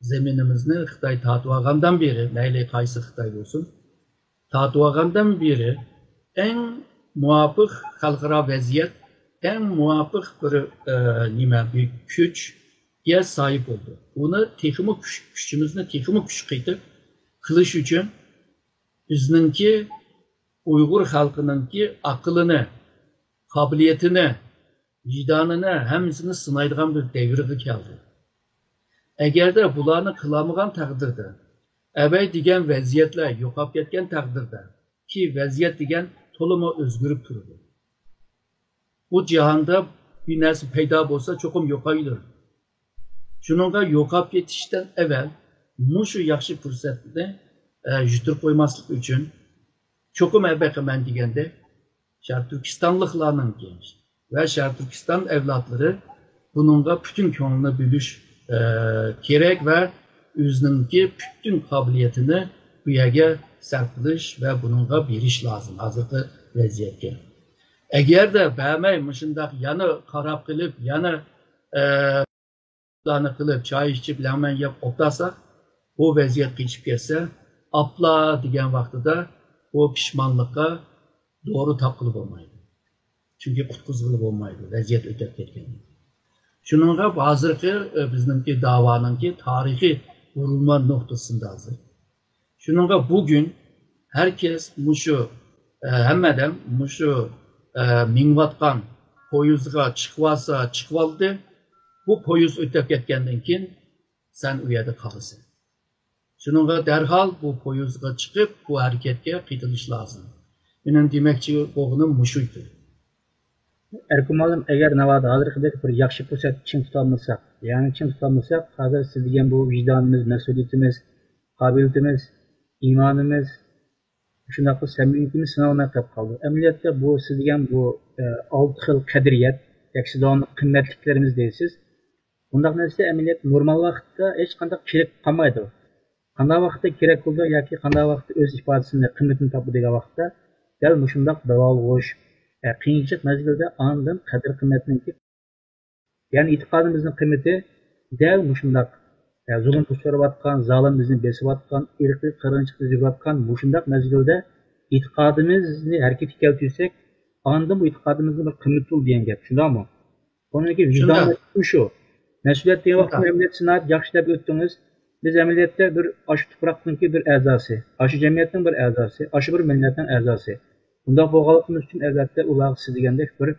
زېمىنىمىزنى خىتاي تارتىۋالغاندىن بېرى، مەيلى قايسى خىتاي بولسۇن، تارتىۋالغاندىن بېرى ئەڭ مۇۋاپىق خەلقئارا ۋەزىيەت، ئەڭ مۇۋاپىق بىر، ئە، نېمە، بىر كۈچگە ساھىب بولدى. ئۇنى تېخىمۇ كۈچ، كۈچىمىزنى تېخىمۇ كۈچ قېتىپ، قىلىش ئۈچۈن بىزنىڭكى ئۇيغۇر خەلقىنىڭكى ئەقلىنى، قابىلىيىتىنى، ۋىجدانىنى ھەممىسىنى سىنايدىغان بىر دەۋرگە كەلدى. ئەگەردە بۇلارنى قىلالمىغان تەقدىردە، ئەۋەي دېگەن ۋەزىيەتلەر يوقاپ كەتكەن تەقدىردە، كى ۋەزىيەت دېگەن تولىمۇ ئۆزگىرىپ تۇرىدۇ. بۇ جاھاندا بىر نەرسە پەيدا بولسا، چوقۇم يوقايدۇ. شۇنىڭغا يوقاپ كېتىشتىن ئەۋەل مۇشۇ ياخشى پۇرسەتنى، ئە، يۈتتۈرۈپ قويماسلىق ئۈچۈن، چوقۇم ھەبەقى مەن دېگەندەك، شەرقىي تۈركىستانلىقلارنىڭكى ۋە شەرقىي تۈركىستان ئەۋلادلىرى بۇنىڭغا پۈتۈن كۆڭلىنى بۆلۈش، ئە، كېرەك ۋە ئۆزىنىڭكى پۈتۈن قابىلىيىتىنى بۇ يەرگە سەرپ قىلىش ۋە بۇنىڭغا بېرىش لازىم ھازىرقى ۋەزىيەتكە. ئەگەردە بەرمەي مۇشۇنداق يەنە قاراپ قېلىپ، يەنە، ئە، قىلىپ، چاي ئىچىپ، لەڭمەن يەپ ئولتۇرساق، بۇ ۋەزىيەت قېچىپ كەتسە، ئاپلا دېگەن ۋاقتىدا بۇ پىشمانلىققا دورا تاپقىلى بولمايدۇ. چۈنكى قۇتقۇزغىلى بولمايدۇ، ۋەزىيەت ئۆتەپ كەتكەن. شۇنىڭغا ھازىرقى، ئە، بىزنىڭكى داۋانىڭكى تارىخىي بۇرۇلما نۇقتىسىدا ھازىر. شۇنىڭغا بۈگۈن ھەر كەس مۇشۇ، ئە، ھەممە ئادەم مۇشۇ، ئە، مېڭىۋاتقان پويىزغا چىقىۋالسا چىقىۋالدى. بۇ پويىز ئۆتۈپ كەتكەندىن كېيىن سەن ئۇ يەردە قالىسەن. شۇنىڭغا دەرھال بۇ پويىزغا چىقىپ، بۇ ھەرىكەتكە قېتىلىش لازىم. مېنىڭ دېمەكچى بولغىنىم مۇشۇ ئىدى. ئەركىن مۇئەللىم، ئەگەر ناۋادا ھازىرقىدەك بىر ياخشى پۇرسەت چىڭ تۇتالمىساق، يەنى چىڭ تۇتالمىساق، ھازىر سىز دېگەن بۇ ۋىجدانىمىز، مەسئۇلىيىتىمىز، قابىلىيىتىمىز، ئىمانىمىز، شۇنداقلا سەمىمىيىتىمىز سىنالماي قېلىپ قالىدۇ. ئەمەلىيەتتە بۇ سىز دېگەن بۇ، ئە، ئالتە خىل قەدرىيەت، ياكى سىز داۋاملىق قىممەتلىكلىرىمىز دەيسىز. بۇنداق نەرسە ئەمەلىيەتتە نورمال ۋاقىتتا ھېچقانداق كېرەك قالمايدۇ. قانداق ۋاقىتتا كېرەك بولىدۇ ياكى قانداق ۋاقىتتا ئۆز ئىپادىسىنى، قىممىتىنى تاپىدۇ دېگەن ۋاقىتتا، دەل مۇشۇنداق داۋالغۇش، ئە، قىيىنچىلىق مەزگىلىدە ئاندىن قەدىر-قىممەتنىڭكى، يەنى ئېتىقادىمىزنىڭ قىممىتى دەل مۇشۇنداق، ئە، زۇلۇمغا ئۇچراۋاتقان، زالىم بىزنى بېسىۋاتقان، ئىرقىي قىرغىنچىلىقتا يۈرۈۋاتقان مۇشۇنداق مەزگىلدە ئېتىقادىمىزنى ھەرىكەتكە كەلتۈرسەك، ئاندىن بۇ ئېتىقادىمىزنىڭ بىر قىممىتى بولىدۇ دېگەن گەپ، شۇنداقمۇ؟ ئۇنىڭكى ۋىجدان شۇنداق. شۇ. مەسئۇلىيەت دېگەن ۋاقىتتا شۇنداق. ئەمەلىيەتتە سىز ناھايىتى ياخشى دەپ ئۆتتىڭىز. بىز ئەمەلىيەتتە بىر ئاشۇ تۇپراقنىڭكى بىر ئەزاسى، ئاشۇ جەمئىيەتنىڭ بىر ئەزاسى، ئاشۇ بىر مىللەتنىڭ ئەزاسى. بۇنداق بولغانلىقىمىز ئۈچۈن ئەلۋەتتە ئۇلارغا سىز دېگەندەك بىر،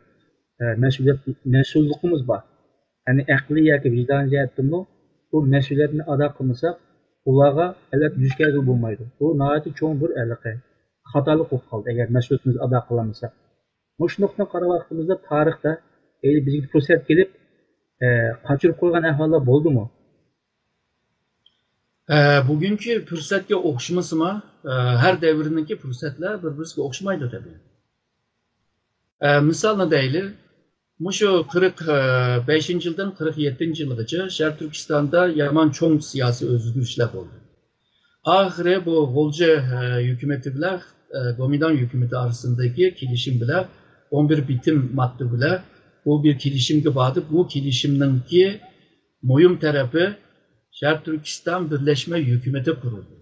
ئە، مەسئۇلىيەت، مەسئۇللۇقىمىز بار. يەنى ئەقلىي ياكى ۋىجدانىي جەھەتتىنمۇ بۇ مەسئۇلىيەتنى ئادا قىلمىساق، ئۇلارغا ئەلۋەتتە يۈز كەلگىلى بولمايدۇ. بۇ ناھايىتى چوڭ بىر ھېلىقى خاتالىق بولۇپ قالدى، ئەگەر مەسئۇلىيىتىمىزنى ئادا قىلالمىساق. مۇشۇ نۇقتىدىن قارىغان ۋاقتىمىزدا تارىختا، ئەي، بىزگە پۇرسەت كېلىپ، ئە، قاچۇرۇپ قويغان ئەھۋاللار بولدىمۇ؟ ئە، بۈگۈنكى پۇرسەتكە ئوخشىمىسىمۇ، ئە، ھەر دەۋرنىڭكى پۇرسەتلەر بىر-بىرسىگە ئوخشىمايدۇ تەبىئىي. ئە، مىسالنى دەيلى، مۇشۇ قىرىق بەشىنچى يىلدىن قىرىق يەتتىنچى يىلغىچە شەرقىي تۈركىستاندا يامان چوڭ سىياسىي ئۆزگىرىشلەر بولدى. ئاخىرى بۇ غۇلجى، ئە، ھۆكۈمىتى بىلەن، ئە، گومىنداڭ ھۆكۈمىتى ئارىسىندىكى كېلىشىم بىلەن ئون بىر بىتىم ماددا بىلەن بۇ بىر كېلىشىمگە باردى. بۇ كېلىشىمنىڭكى مۇھىم تەرىپى شەرقىي تۈركىستان بىرلەشمە ھۆكۈمىتى قۇرۇلدى.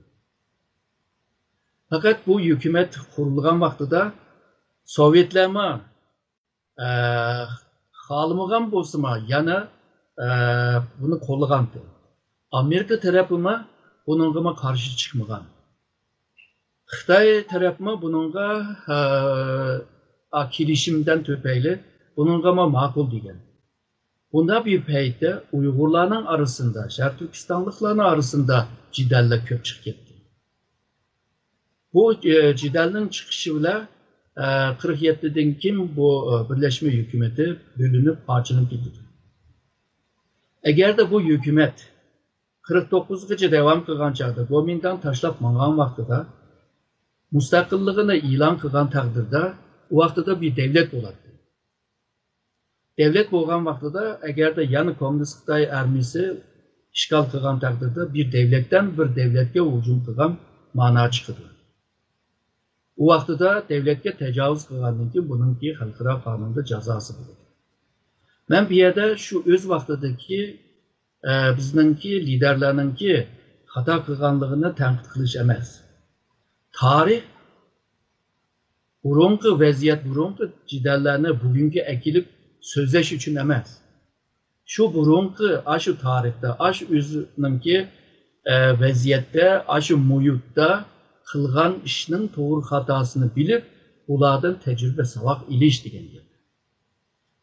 پەقەت بۇ ھۆكۈمەت قۇرۇلغان ۋاقتىدا سوۋېتلەرمۇ ئە، خالىمىغان بولسىمۇ، يەنە، ئە، بۇنى قوللىغانتى. ئامېرىكا تەرەپىمۇ بۇنىڭغىمۇ قارشى چىقمىغان. خىتاي تەرەپمۇ بۇنىڭغا، ئە، ئا، كېلىشىمدىن تۈپەيلى بۇنىڭغىمۇ ماقۇل دېگەن. بۇنداق بىر پەيتتە ئۇيغۇرلارنىڭ ئارىسىندا، شەرقىي تۈركىستانلىقلارنىڭ ئارىسىندا جېدەللەر كۆپ چىقىپ كەتتى. بۇ، ئە، جېدەلنىڭ چىقىشى بىلەن، ئە، قىرىق يەتتىدىن كېيىن بۇ، ئە، بىرلەشمە ھۆكۈمىتى بۆلۈنۈپ، پارچىلىنىپ كېتىدۇ. ئەگەردە بۇ ھۆكۈمەت قىرىق توققۇزغىچە داۋام قىلغان چاغدا، گومىنداڭ تاشلاپ ماڭغان ۋاقتىدا، مۇستەقىللىقىنى ئېلان قىلغان تەقدىردە، ئۇ ۋاقتىدا بىر دەۋلەت بولاتتى. دەۋلەت بولغان ۋاقتىدا، ئەگەردە يەنە كوممۇنىست خىتاي ئارمىيىسى ئىشغال قىلغان تەقدىردە، بىر دەۋلەتتىن بىر دەۋلەتكە ھۇجۇم قىلغان مانا چىقىدۇ. ئۇ ۋاقتىدا دەۋلەتكە تاجاۋۇز قىلغاندىن كېيىن، بۇنىڭكى خەلقئارا قانۇندا جازاسى بولىدۇ. مەن بۇ يەردە شۇ ئۆز ۋاقتىدىكى، ئە، بىزنىڭكى لىدەرلەرنىڭكى خاتا قىلغانلىقىنى تەنقىد قىلىش ئەمەس. تارىخ بۇرۇنقى ۋەزىيەت، بۇرۇنقى جېدەللەرنى بۈگۈنگە ئەكېلىپ سۆزلەش ئۈچۈن ئەمەس. شۇ بۇرۇنقى، ئاشۇ تارىختا، ئاشۇ ئۆزىنىڭكى ئە، ۋەزىيەتتە، ئاشۇ مۇھىتتا قىلغان ئىشنىڭ توغرا خاتاسىنى بىلىپ، ئۇلاردىن تەجرىبە، ساۋاق ئېلىش دېگەن گەپ.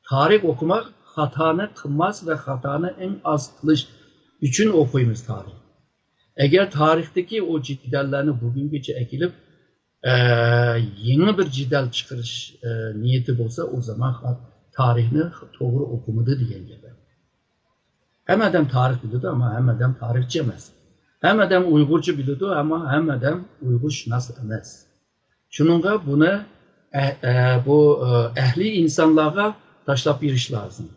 تارىخ ئوقۇماق خاتانى قىلماس ۋە خاتانى ئەڭ ئاز قىلىش ئۈچۈن ئوقۇيمىز تارىخ. ئەگەر تارىختىكى ئۇ جېدەللەرنى بۈگۈنگىچە ئەكېلىپ، ئە، يېڭى بىر جېدەل چىقىرىش، ئە، نىيىتى بولسا، ئۇ زامان خا-، تارىخنى توغرا ئوقۇمىدى دېگەن گەپ. ھەممە ئادەم تارىخ بىلىدۇ، ئەمما ھەممە ئادەم تارىخچى ئەمەس. ھەممە ئادەم ئۇيغۇرچە بىلىدۇ، ئەمما ھەممە ئادەم ئۇيغۇرشۇناس ئەمەس. شۇنىڭغا بۇنى ئە-، ئە، بۇ، ئە، ئەھلى ئىنسانلارغا تاشلاپ بېرىش لازىم.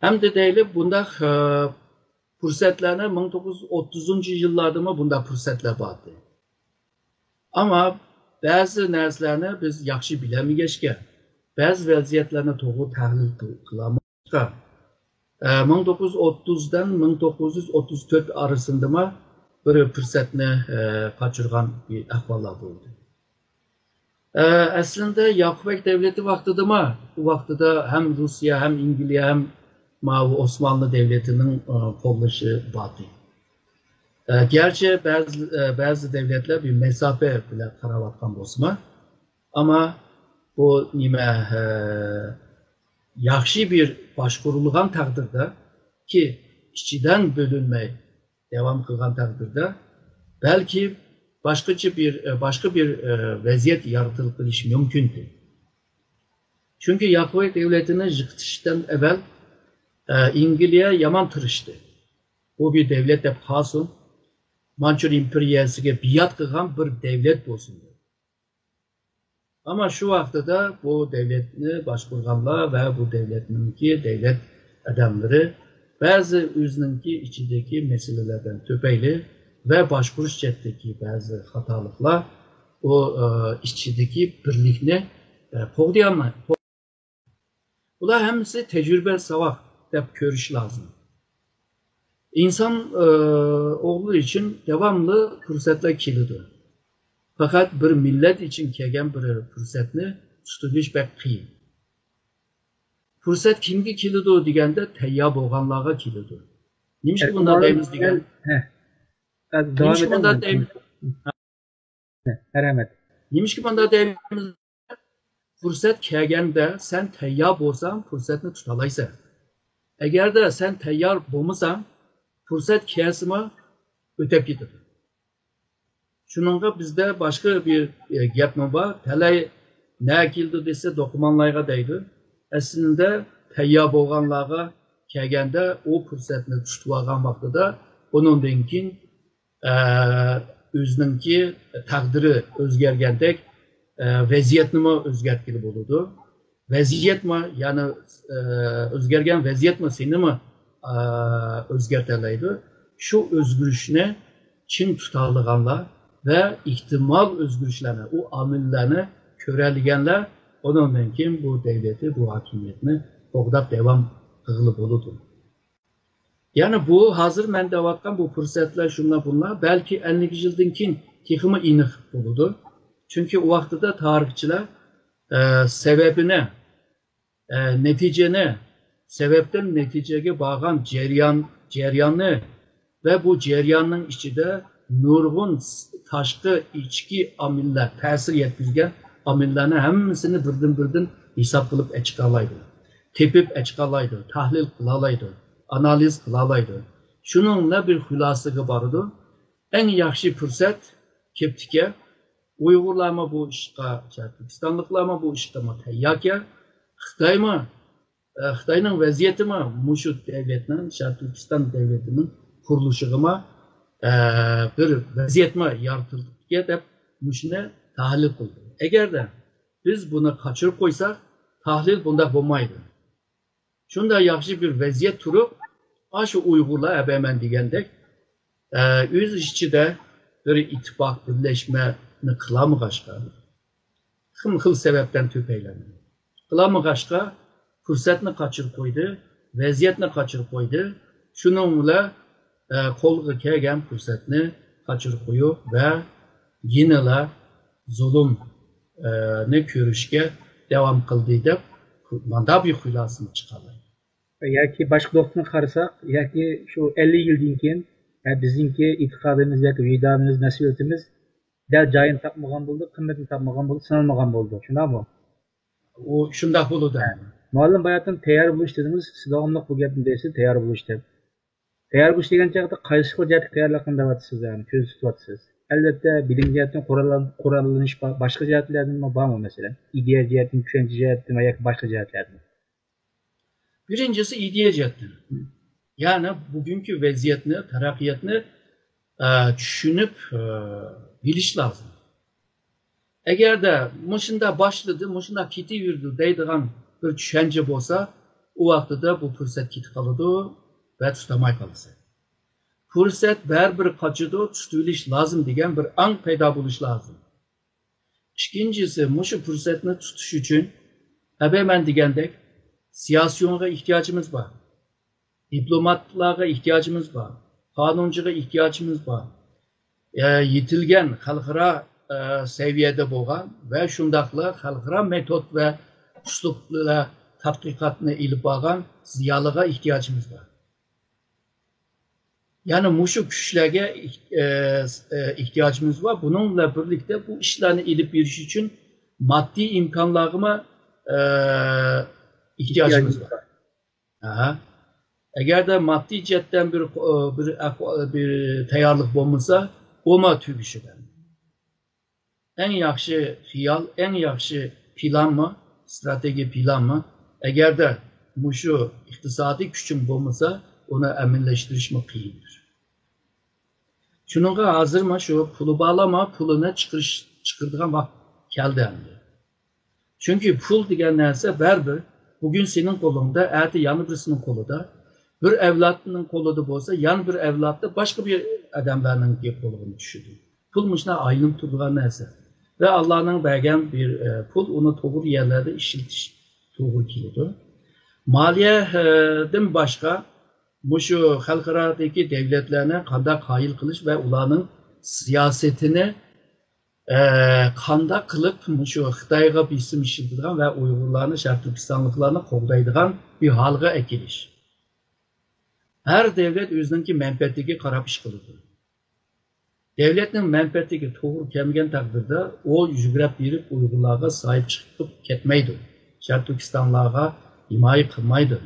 ھەمدە دەيلى بۇنداق، ئە، پۇرسەتلەرنى مىڭ توققۇز يۈز ئوتتۇزىنچى يىللاردىمۇ بۇنداق پۇرسەتلەر بار ئىدى. ئەمما بەزى نەرسىلەرنى بىز ياخشى بىلەلمىگەچكە، بەزى ۋەزىيەتلەرنى توغرا تەھلىل قىل-، قىلالمىغاچقا، ئە، مىڭ توققۇز يۈز ئوتتۇزدىن مىڭ توققۇز يۈز ئوتتۇز تۆت ئارىسىندىمۇ بىر پۇرسەتنى، ئە، قاچۇرغان بىر ئەھۋاللار بولدى. ئە، ئەسلىندە ياقۇپبەگ دەۋلىتى ۋاقتىدىمۇ، ئۇ ۋاقتىدا ھەم روسىيە، ھەم ئەنگلىيە، ھەم ماۋۇ ئوسمانلى دەۋلىتىنىڭ، ئە، قوللىشى بار ئىدى. ئە، گەرچە بەزى، ئە، بەزى دەۋلەتلەر بىر مەساپە بىلەن قاراۋاتقان بولسىمۇ، ئەمما بۇ نېمە، ئە، ياخشى بىر باشقۇرۇلغان تەقدىردە، كى ئىچىدىن بۆلۈنمەي داۋام قىلغان تەقدىردە، بەلكى باشقىچە بىر، ئە، باشقا بىر، ئە، ۋەزىيەت يارىتىلىپ قېلىشى مۇمكىن ئىدى. چۈنكى ياقۇپبەگ دەۋلىتىنى يىقىتىشتىن ئەۋۋەل، ئە، ئەنگلىيە يامان تىرىشتى. بۇ بىر دەۋلەت دەپ قالسۇن، مانچۇر ئىمپېرىيەسىگە بىئات قىلغان بىر دەۋلەت بولسۇن دەپ. ئەمما شۇ ۋاقتىدا بۇ دەۋلەتنى باشقۇرغانلار ۋە بۇ دەۋلەتنىڭكى دەۋلەت ئادەملىرى بەزى ئۆزىنىڭكى ئىچىدىكى مەسىلىلەردىن تۈپەيلى ۋە باشقۇرۇش جەھەتتىكى بەزى خاتالىقلار ئۇ، ئە، ئىچىدىكى بىرلىكنى، ئە، قوغدىيالماي. بۇلار ھەممىسى تەجرىبە، ساۋاق دەپ كۆرۈش لازىم. ئىنسان، ئە، ئوغلى ئۈچۈن داۋاملىق پۇرسەتلەر كېلىدۇ. پەقەت بىر مىللەت ئۈچۈن كەلگەن بىر پۇرسەتنى تۇتۇۋېلىش بەك قىيىن. پۇرسەت كىمگە كېلىدۇ دېگەندە، تەييار بولغانلارغا كېلىدۇ. نېمىشقا بۇنداق دەيمىز دېگەن، نېمىشقا بۇنداق دەيمىز؟ مەرھەمەت. نېمىشقا مۇنداق دەيمىز؟ پۇرسەت كەلگەندە سەن تەييار بولساڭ، پۇرسەتنى تۇتالايسەن. ئەگەردە سەن تەييار بولمىساڭ، پۇرسەت كەلسىمۇ ئۆتۈپ كېتىدۇ. شۇنىڭغا بىزدە باشقا بىر، ئە، گەپمۇ بار. تەلەي نە كېلىدۇ دېسە، دوقۇمانلايغا دەيدۇ. ئەسلىدە تەييار بولغانلارغا كەلگەندە، ئۇ پۇرسەتنى تۇتۇۋالغان ۋاقتىدا، ئۇنىڭدىن كېيىن ئە، ئۆزىنىڭكى تەقدىرى ئۆزگەرگەندەك، ئە، ۋەزىيەتنىمۇ ئۆزگەرتكىلى بولىدۇ. ۋەزىيەتمۇ، يەنى، ئە، ئۆزگەرگەن ۋەزىيەتمۇ سېنىمۇ، ئە، ئۆزگەرتەلەيدۇ. شۇ ئۆزگىرىشنى چىڭ تۇتالىغانلار ۋە ئېھتىمال ئۆزگىرىشلەرنى، ئۇ ئامىللارنى كۆرەلىگەنلەر ئۇنىڭدىن كېيىن بۇ دەۋلەتنى، بۇ ھاكىمىيەتنى قوغداپ داۋام قىلغىلى بولىدۇ. يەنى بۇ ھازىر مەن دەۋاتقان بۇ پۇرسەتلەر شۇنداق بۇنداق، بەلكى ئەللىك يىلدىن كېيىن تېخىمۇ ئېنىق بولىدۇ. چۈنكى ئۇ ۋاقتىدا تارىخچىلار، ئە، سەۋەبىنى، ئە، نەتىجىنى، سەۋەبتىن نەتىجىگە بارغان جەريان، جەرياننى ۋە بۇ جەرياننىڭ ئىچىدە نۇرغۇن تاشقى، ئىچكى ئامىللار تەسىر يەتكۈزگەن ئامىللارنى ھەممىسىنى بىردىن-بىردىن ھېساب قىلىپ ئەچىقالايدۇ. تېپىپ ئەچىقالايدۇ، تەھلىل قىلالايدۇ، ئانالىز قىلالايدۇ. شۇنىڭ بىلەن بىر خۇلاسىگە بارىدۇ. ئەڭ ياخشى پۇرسەت كېپتىكەن. ئۇيغۇرلارمۇ بۇ ئىشقا، شەرقىي تۈركىستانلىقلارمۇ بۇ ئىشقا تەيياركەن. خىتايمۇ، ئە، خىتاينىڭ ۋەزىيىتىمۇ مۇشۇ دەۋلەتنىڭ، شەرقىي تۈركىستان دەۋلىتىنىڭ قۇرۇلۇشىغىمۇ، ئە، بىر ۋەزىيەتمۇ يارىتىلىدىكەن دەپ مۇشۇنى تەھلىل قىلدى. ئەگەردە بىز بۇنى قاچۇرۇپ قويساق، تەھلىل بۇنداق بولمايدۇ. شۇنداق ياخشى بىر ۋەزىيەت تۇرۇپ، ئاشۇ ئۇيغۇرلار ئەبەمەن دېگەندەك، ئە، ئۆز ئىچىدە بىر ئىتتىپاق، بىرلەشمەنى قىلالمىغاچقا، خىل خىل سەۋەبتىن تۈپەيلەندى. قىلالمىغاچقا، پۇرسەتنى قاچۇرۇپ قويدى، ۋەزىيەتنى قاچۇرۇپ قويدى. شۇنىڭ بىلەن، ئە، قولغا كەلگەن پۇرسەتنى قاچۇرۇپ قويۇپ ۋە يەنىلا زۇلۇم، ئە، نى كۆرۈشكە داۋام قىلدى دەپ، مانداق بىر خۇلاسىنى چىقالايدۇ. ياكى باشقا نۇقتىدىن قارىساق، ياكى شۇ ئەللىك يىلدىن كېيىن ھە، بىزنىڭكى ئېتىقادىمىز ياكى ۋىجدانىمىز، مەسئۇلىيىتىمىز دەل جايىنى تاپمىغان بولىدۇ، قىممىتىنى تاپمىغان بولىدۇ، سىنالمىغان بولىدۇ. شۇنداقمۇ؟ ئۇ شۇنداق بولىدۇ. مۇئەللىم، باياتىن تەييار بولۇش دېدىڭىز، سىز داۋاملىق بۇ گەپنى دەيسىز، تەييار بولۇش دەپ. تەييار بولۇش دېگەن چاغدا قايسى خىل جەھەتتە تەييارلىق قىلىپ دەۋاتىسىز، يەنى كۆزدە تۇتۇۋاتىسىز؟ ئەلۋەتتە، بىلىم جەھەتتىن، قوراللان-، قوراللىنىش با-، باشقا جەھەتلەردىنمۇ بارمۇ، مەسىلەن؟ ئىدىيە جەھەتتىن، چۈشەنچە جەھەتتىن ۋە ياكى باشقا جەھەتلەردىن؟ بىرىنچىسى ئىدىيە جەھەتتىن. يەنى بۈگۈنكى ۋەزىيەتنى، تەرەققىياتنى، ئە، چۈشىنىپ، ئە، بىلىش لازىم. ئەگەردە مۇشۇنداق باشلىدى، مۇشۇنداق كېتىۋېرىدۇ دەيدىغان بىر چۈشەنچە بولسا، ئۇ ۋاقتىدا بۇ پۇرسەت كېتىپ قالىدۇ ۋە تۇتالماي قالىسەن. پۇرسەت بەرىبىر قاچىدۇ، تۇتۇۋېلىش لازىم دېگەن بىر ئاڭ پەيدا بولۇشى لازىم. ئىككىنچىسى، مۇشۇ پۇرسەتنى تۇتۇش ئۈچۈن، ئەبە مەن دېگەندەك، سىياسىيونغا ئېھتىياجىمىز بار. دىپلوماتلارغا ئېھتىياجىمىز بار، قانۇنچىغا ئېھتىياجىمىز بار. ئە، يېتىلگەن خەلقئارا، ئە، سەۋىيەدە بولغان ۋە شۇنداقلا خەلقئارا مېتود ۋە ئۇسلۇب بىلەن تەتقىقاتنى ئېلىپ بارغان زىيالىيلارغا ئېھتىياجىمىز بار. يەنى مۇشۇ كۈچلەرگە ئېھ-، ئە، ئە، ئېھتىياجىمىز بار. بۇنىڭ بىلەن بىرلىكتە بۇ ئىشلارنى ئېلىپ بېرىش ئۈچۈن ماددىي ئىمكانلارغىمۇ، ئە، ئېھتىياجىمىز بار. ئەگەردە ماددىي جەھەتتىن بىر، بىر، بىر تەييارلىق بولمىسا، ئۇمۇ تۈگىشىدۇ. ئەڭ ياخشى خىيال، ئەڭ ياخشى پىلانمۇ، ئىستراتېگىيە پىلانمۇ، ئەگەردە مۇشۇ ئىقتىسادىي كۈچۈڭ بولمىسا، ئۇنى ئەمەلىيلەشتۈرۈشمۇ قىيىندۇر. شۇنىڭغا ھازىرمۇ شۇ پۇلى بارلارمۇ پۇلىنى چىقىرىش، چىقىرىدىغان ۋاقىت كەلدى ئەمدى. چۈنكى پۇل دېگەن نەرسە بەرىبىر بۈگۈن سېنىڭ قولۇڭدا، ئەتە يەنە بىرسىنىڭ قولىدا، بىر ئەۋلادنىڭ قولىدا بولسا، يەنە بىر ئەۋلادتا باشقا بىر ئادەملەرنىڭكى قولىغا چۈشىدۇ. پۇل مۇشۇنداق ئايلىنىپ تۇرىدىغان نەرسە. ۋە ئاللانىڭ بەرگەن بىر، ئە، پۇل، ئۇنى توغرا يەرلەردە ئىشلىتىش توغرا كېلىدۇ. مالىيەدىن باشقا، مۇشۇ خەلقئارادىكى دەۋلەتلەرنى قانداق قايىل قىلىش ۋە ئۇلارنىڭ سىياسىتىنى، ئە، قانداق قىلىپ مۇشۇ خىتايغا بېسىم ئىشلىتىدىغان ۋە ئۇيغۇرلارنى، شەرقىي تۈركىستانلىقلارنى قوغدايدىغان بىر ھالغا ئەكېلىش. ھەر دەۋلەت ئۆزىنىڭكى مەنپەئەتىگە قاراپ ئىش قىلىدۇ. دەۋلەتنىڭ مەنپەئەتىگە توغرا كەلمىگەن تەقدىردە، ئۇ يۈگرەپ بېرىپ ئۇيغۇرلارغا ساھىب چىقىپ كەتمەيدۇ. شەرقىي تۈركىستانلارغا ھىمايە قىلمايدۇ.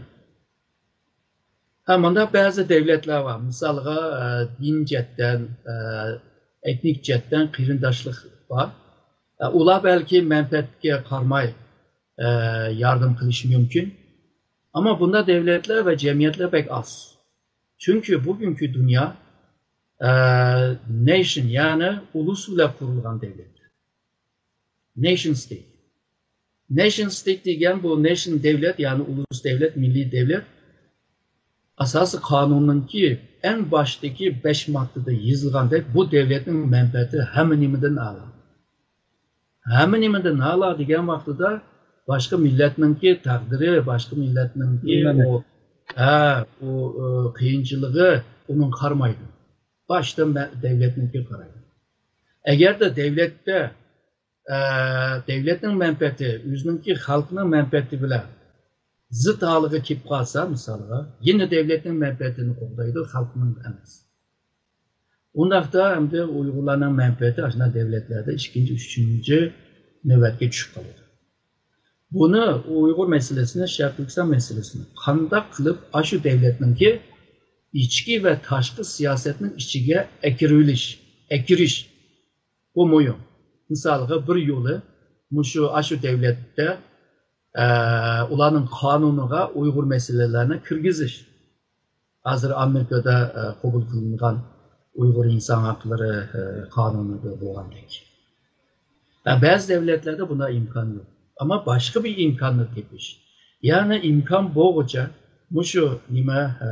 ھە، مۇنداق بەزى دەۋلەتلەر بار. مىسالغا، ئە، دىن جەھەتتىن، ئە، ئېتنىك جەھەتتىن قېرىنداشلىق بار. ئە، ئۇلار بەلكى مەنپەئەتكە قارىماي، ئە، ياردەم قىلىشى مۇمكىن. ئەمما بۇنداق دەۋلەتلەر ۋە جەمئىيەتلەر بەك ئاز. چۈنكى بۈگۈنكى دۇنيا، ئە، نېشن، يەنى ئۇلۇس بىلەن قۇرۇلغان دەۋلەت. نېشن ستېيت. نېشن ستېيت دېگەن بۇ نېشن دەۋلەت، يەنى ئۇلۇس دەۋلەت، مىللىي دەۋلەت ئاساسىي قانۇننىڭكى ئەڭ باشتىكى بەش ماددىدا يېزىلغاندەك، بۇ دەۋلەتنىڭ مەنپەئەتى ھەممە نېمىدىن ئەلا. ھەممە نېمىدىن ئەلا دېگەن ۋاقتىدا باشقا مىللەتنىڭكى تەقدىرى، باشقا مىللەتنىڭكى ئۇ، ھە، ئۇ، ئۇ قىيىنچىلىقى ئۇنىڭغا قارىمايدۇ. باشتا مە-، دەۋلەتنىڭكىگە قارايدۇ. ئەگەردە دەۋلەتتە، ئە، دەۋلەتنىڭ مەنپەئەتى ئۆزىنىڭكى خەلقىنىڭ مەنپەئەتى بىلەن زىت ھالىغا كېلىپ قالسا، مىسالغا، يەنە دەۋلەتنىڭ مەنپەئەتىنى قوغدايدۇ، خەلقنىڭ ئەمەس. ئۇنداقتا ئەمدى ئۇيغۇرلارنىڭ مەنپەئەتى ئاشۇنداق دەۋلەتلەردە ئىككىنچى، ئۈچىنچى نۆۋەتكە چۈشۈپ قالىدۇ. بۇنى ئۇيغۇر مەسىلىسىنى، شەرقىي تۈركىستان مەسىلىسىنى قانداق قىلىپ ئاشۇ دەۋلەتنىڭكى ئىچكى ۋە تاشقى سىياسەتنىڭ ئىچىگە ئەكىرىۋېلىش، ئەكىرىش، بۇ مۇھىم. مىسالغا بىر يولى مۇشۇ ئاشۇ دەۋلەتتە، ئە، ئۇلارنىڭ قانۇنىغا ئۇيغۇر مەسىلىلەرنى كىرگۈزۈش. ھازىر ئامېرىكىدا، ئە، قوبۇل قىلىنغان ئۇيغۇر ئىنسان ھەقلىرى، ئە، قانۇنىدا بولغاندەك. ھە، بەزى دەۋلەتلەردە بۇنداق ئىمكان يوق. ئەمما باشقا بىر ئىمكاننى تېپىش. يەنى ئىمكان بولغۇچە مۇشۇ نېمە، ئە،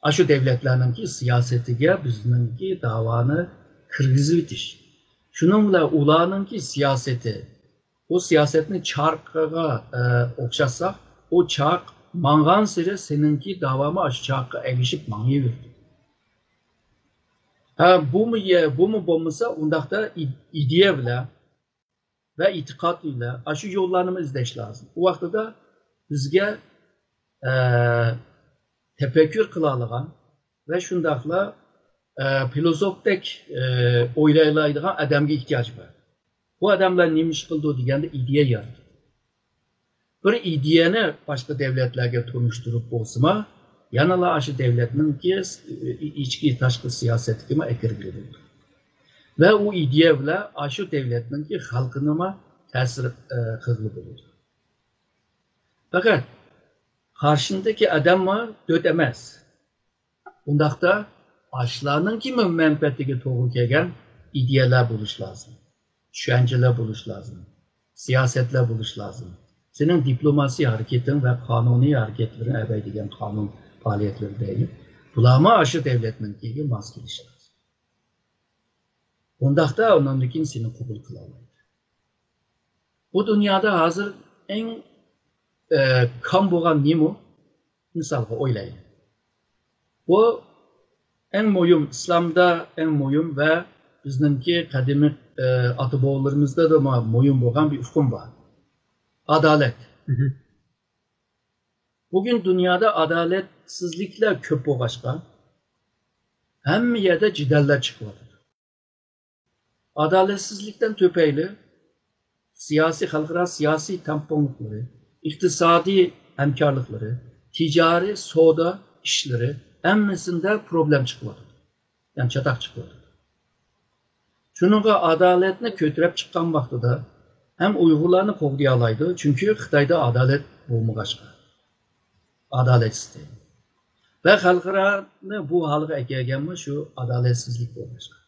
ئاشۇ دەۋلەتلەرنىڭكى سىياسىتىگە بىزنىڭكى داۋانى كىرگۈزۈۋېتىش. شۇنىڭ بىلەن ئۇلارنىڭكى سىياسىتى، ئۇ سىياسەتنى چارىقىغا، ئە، ئوخشاتساق، ئۇ چارىق ماڭغانسېرى سېنىڭكى داۋامۇ ئاشۇ چارىققا ئەگىشىپ ماڭىۋېرىدۇ. ھە، بۇمۇ يە-، بۇمۇ بولمىسا، ئۇنداقتا ئىد-، ئىدىيە بىلەن ۋە ئېتىقاد بىلەن ئاشۇ يوللارنىمۇ ئىزدەش لازىم. ئۇ ۋاقتىدا بىزگە، ئە، تەپەككۇر قىلالىغان، ۋە شۇنداقلا ئە، فىلوسوفدەك ئە، ئويلايلايدىغان ئادەمگە ئېھتىياجى بار. بۇ ئادەملەر نېمە ئىش قىلىدۇ دېگەندە، ئىدىيە يارىتىدۇ. بىر ئىدىيەنى باشقا دەۋلەتلەرگە تونۇشتۇرۇپ بولسىمۇ، يەنىلا ئاشۇ دەۋلەتنىڭكى ئىچكى تاشقى سىياسەتكىمۇ ئەكىرگىلى بولىدۇ. ۋە ئۇ ئىدىيە بىلەن ئاشۇ دەۋلەتنىڭكى خەلقىنىمۇ تەسىر ئە، قىلغىلى بولىدۇ. پەقەت قارشىڭدىكى ئادەممۇ دۆت ئەمەس. ئۇنداقتا ئاشۇلارنىڭكىمۇ مەنپەئەتىگە توغرا كەلگەن ئىدىيەلەر بولۇش لازىم، چۈشەنچىلەر بولۇش لازىم، سىياسەتلەر بولۇش لازىم. سېنىڭ دىپلوماسىي ھەرىكىتىڭ ۋە قانۇنىي ھەرىكەتلىرىڭ، ئەبەي دېگەن قانۇن پائالىيەتلىرى دەيلى، بۇلارمۇ ئاشۇ دەۋلەتنىڭكىگە ماس كېلىشى لازىم. ئۇنداقتا ئاندىن كېيىن سېنى قوبۇل قىلالايدۇ. بۇ دۇنيادا ھازىر ئەڭ ئە، كام بولغان نېمە؟ مىسالغا ئويلايلى. بۇ ئەڭ مۇھىم، ئىسلامدا ئەڭ مۇھىم ۋە بىزنىڭكى قەدىمىي ئە، ئاتا بوۋىلىرىمىزدا مۇھىم بولغان بىر ئۇقۇم بار. ئادالەت. بۈگۈن دۇنيادا ئادالەتسىزلىكلەر كۆپ بولغاچقا، ھەممە يەردە جېدەللەر چىقىۋاتىدۇ. ئادالەتسىزلىكتىن تۈپەيلى سىياسىي، خەلقئارا سىياسىي تەڭپۇڭلۇقلىرى، ئىقتىسادىي ھەمكارلىقلىرى، تىجارىي سودا ئىشلىرى ھەممىسىندە پروبلېم چىقىۋاتىدۇ. يەنى چاتاق چىقىۋاتىدۇ. شۇنىڭغا ئادالەتنى كۆتۈرۈپ چىققان ۋاقتىدا ھەم ئۇيغۇرلارنى قوغدىيالايدۇ، چۈنكى خىتايدا ئادالەت بولمىغاچقا، ئادالەتسىز. ۋە خەلقئارانى بۇ ھالغا ئەكەلگەنمۇ شۇ ئادالەتسىزلىك بولغاچقا.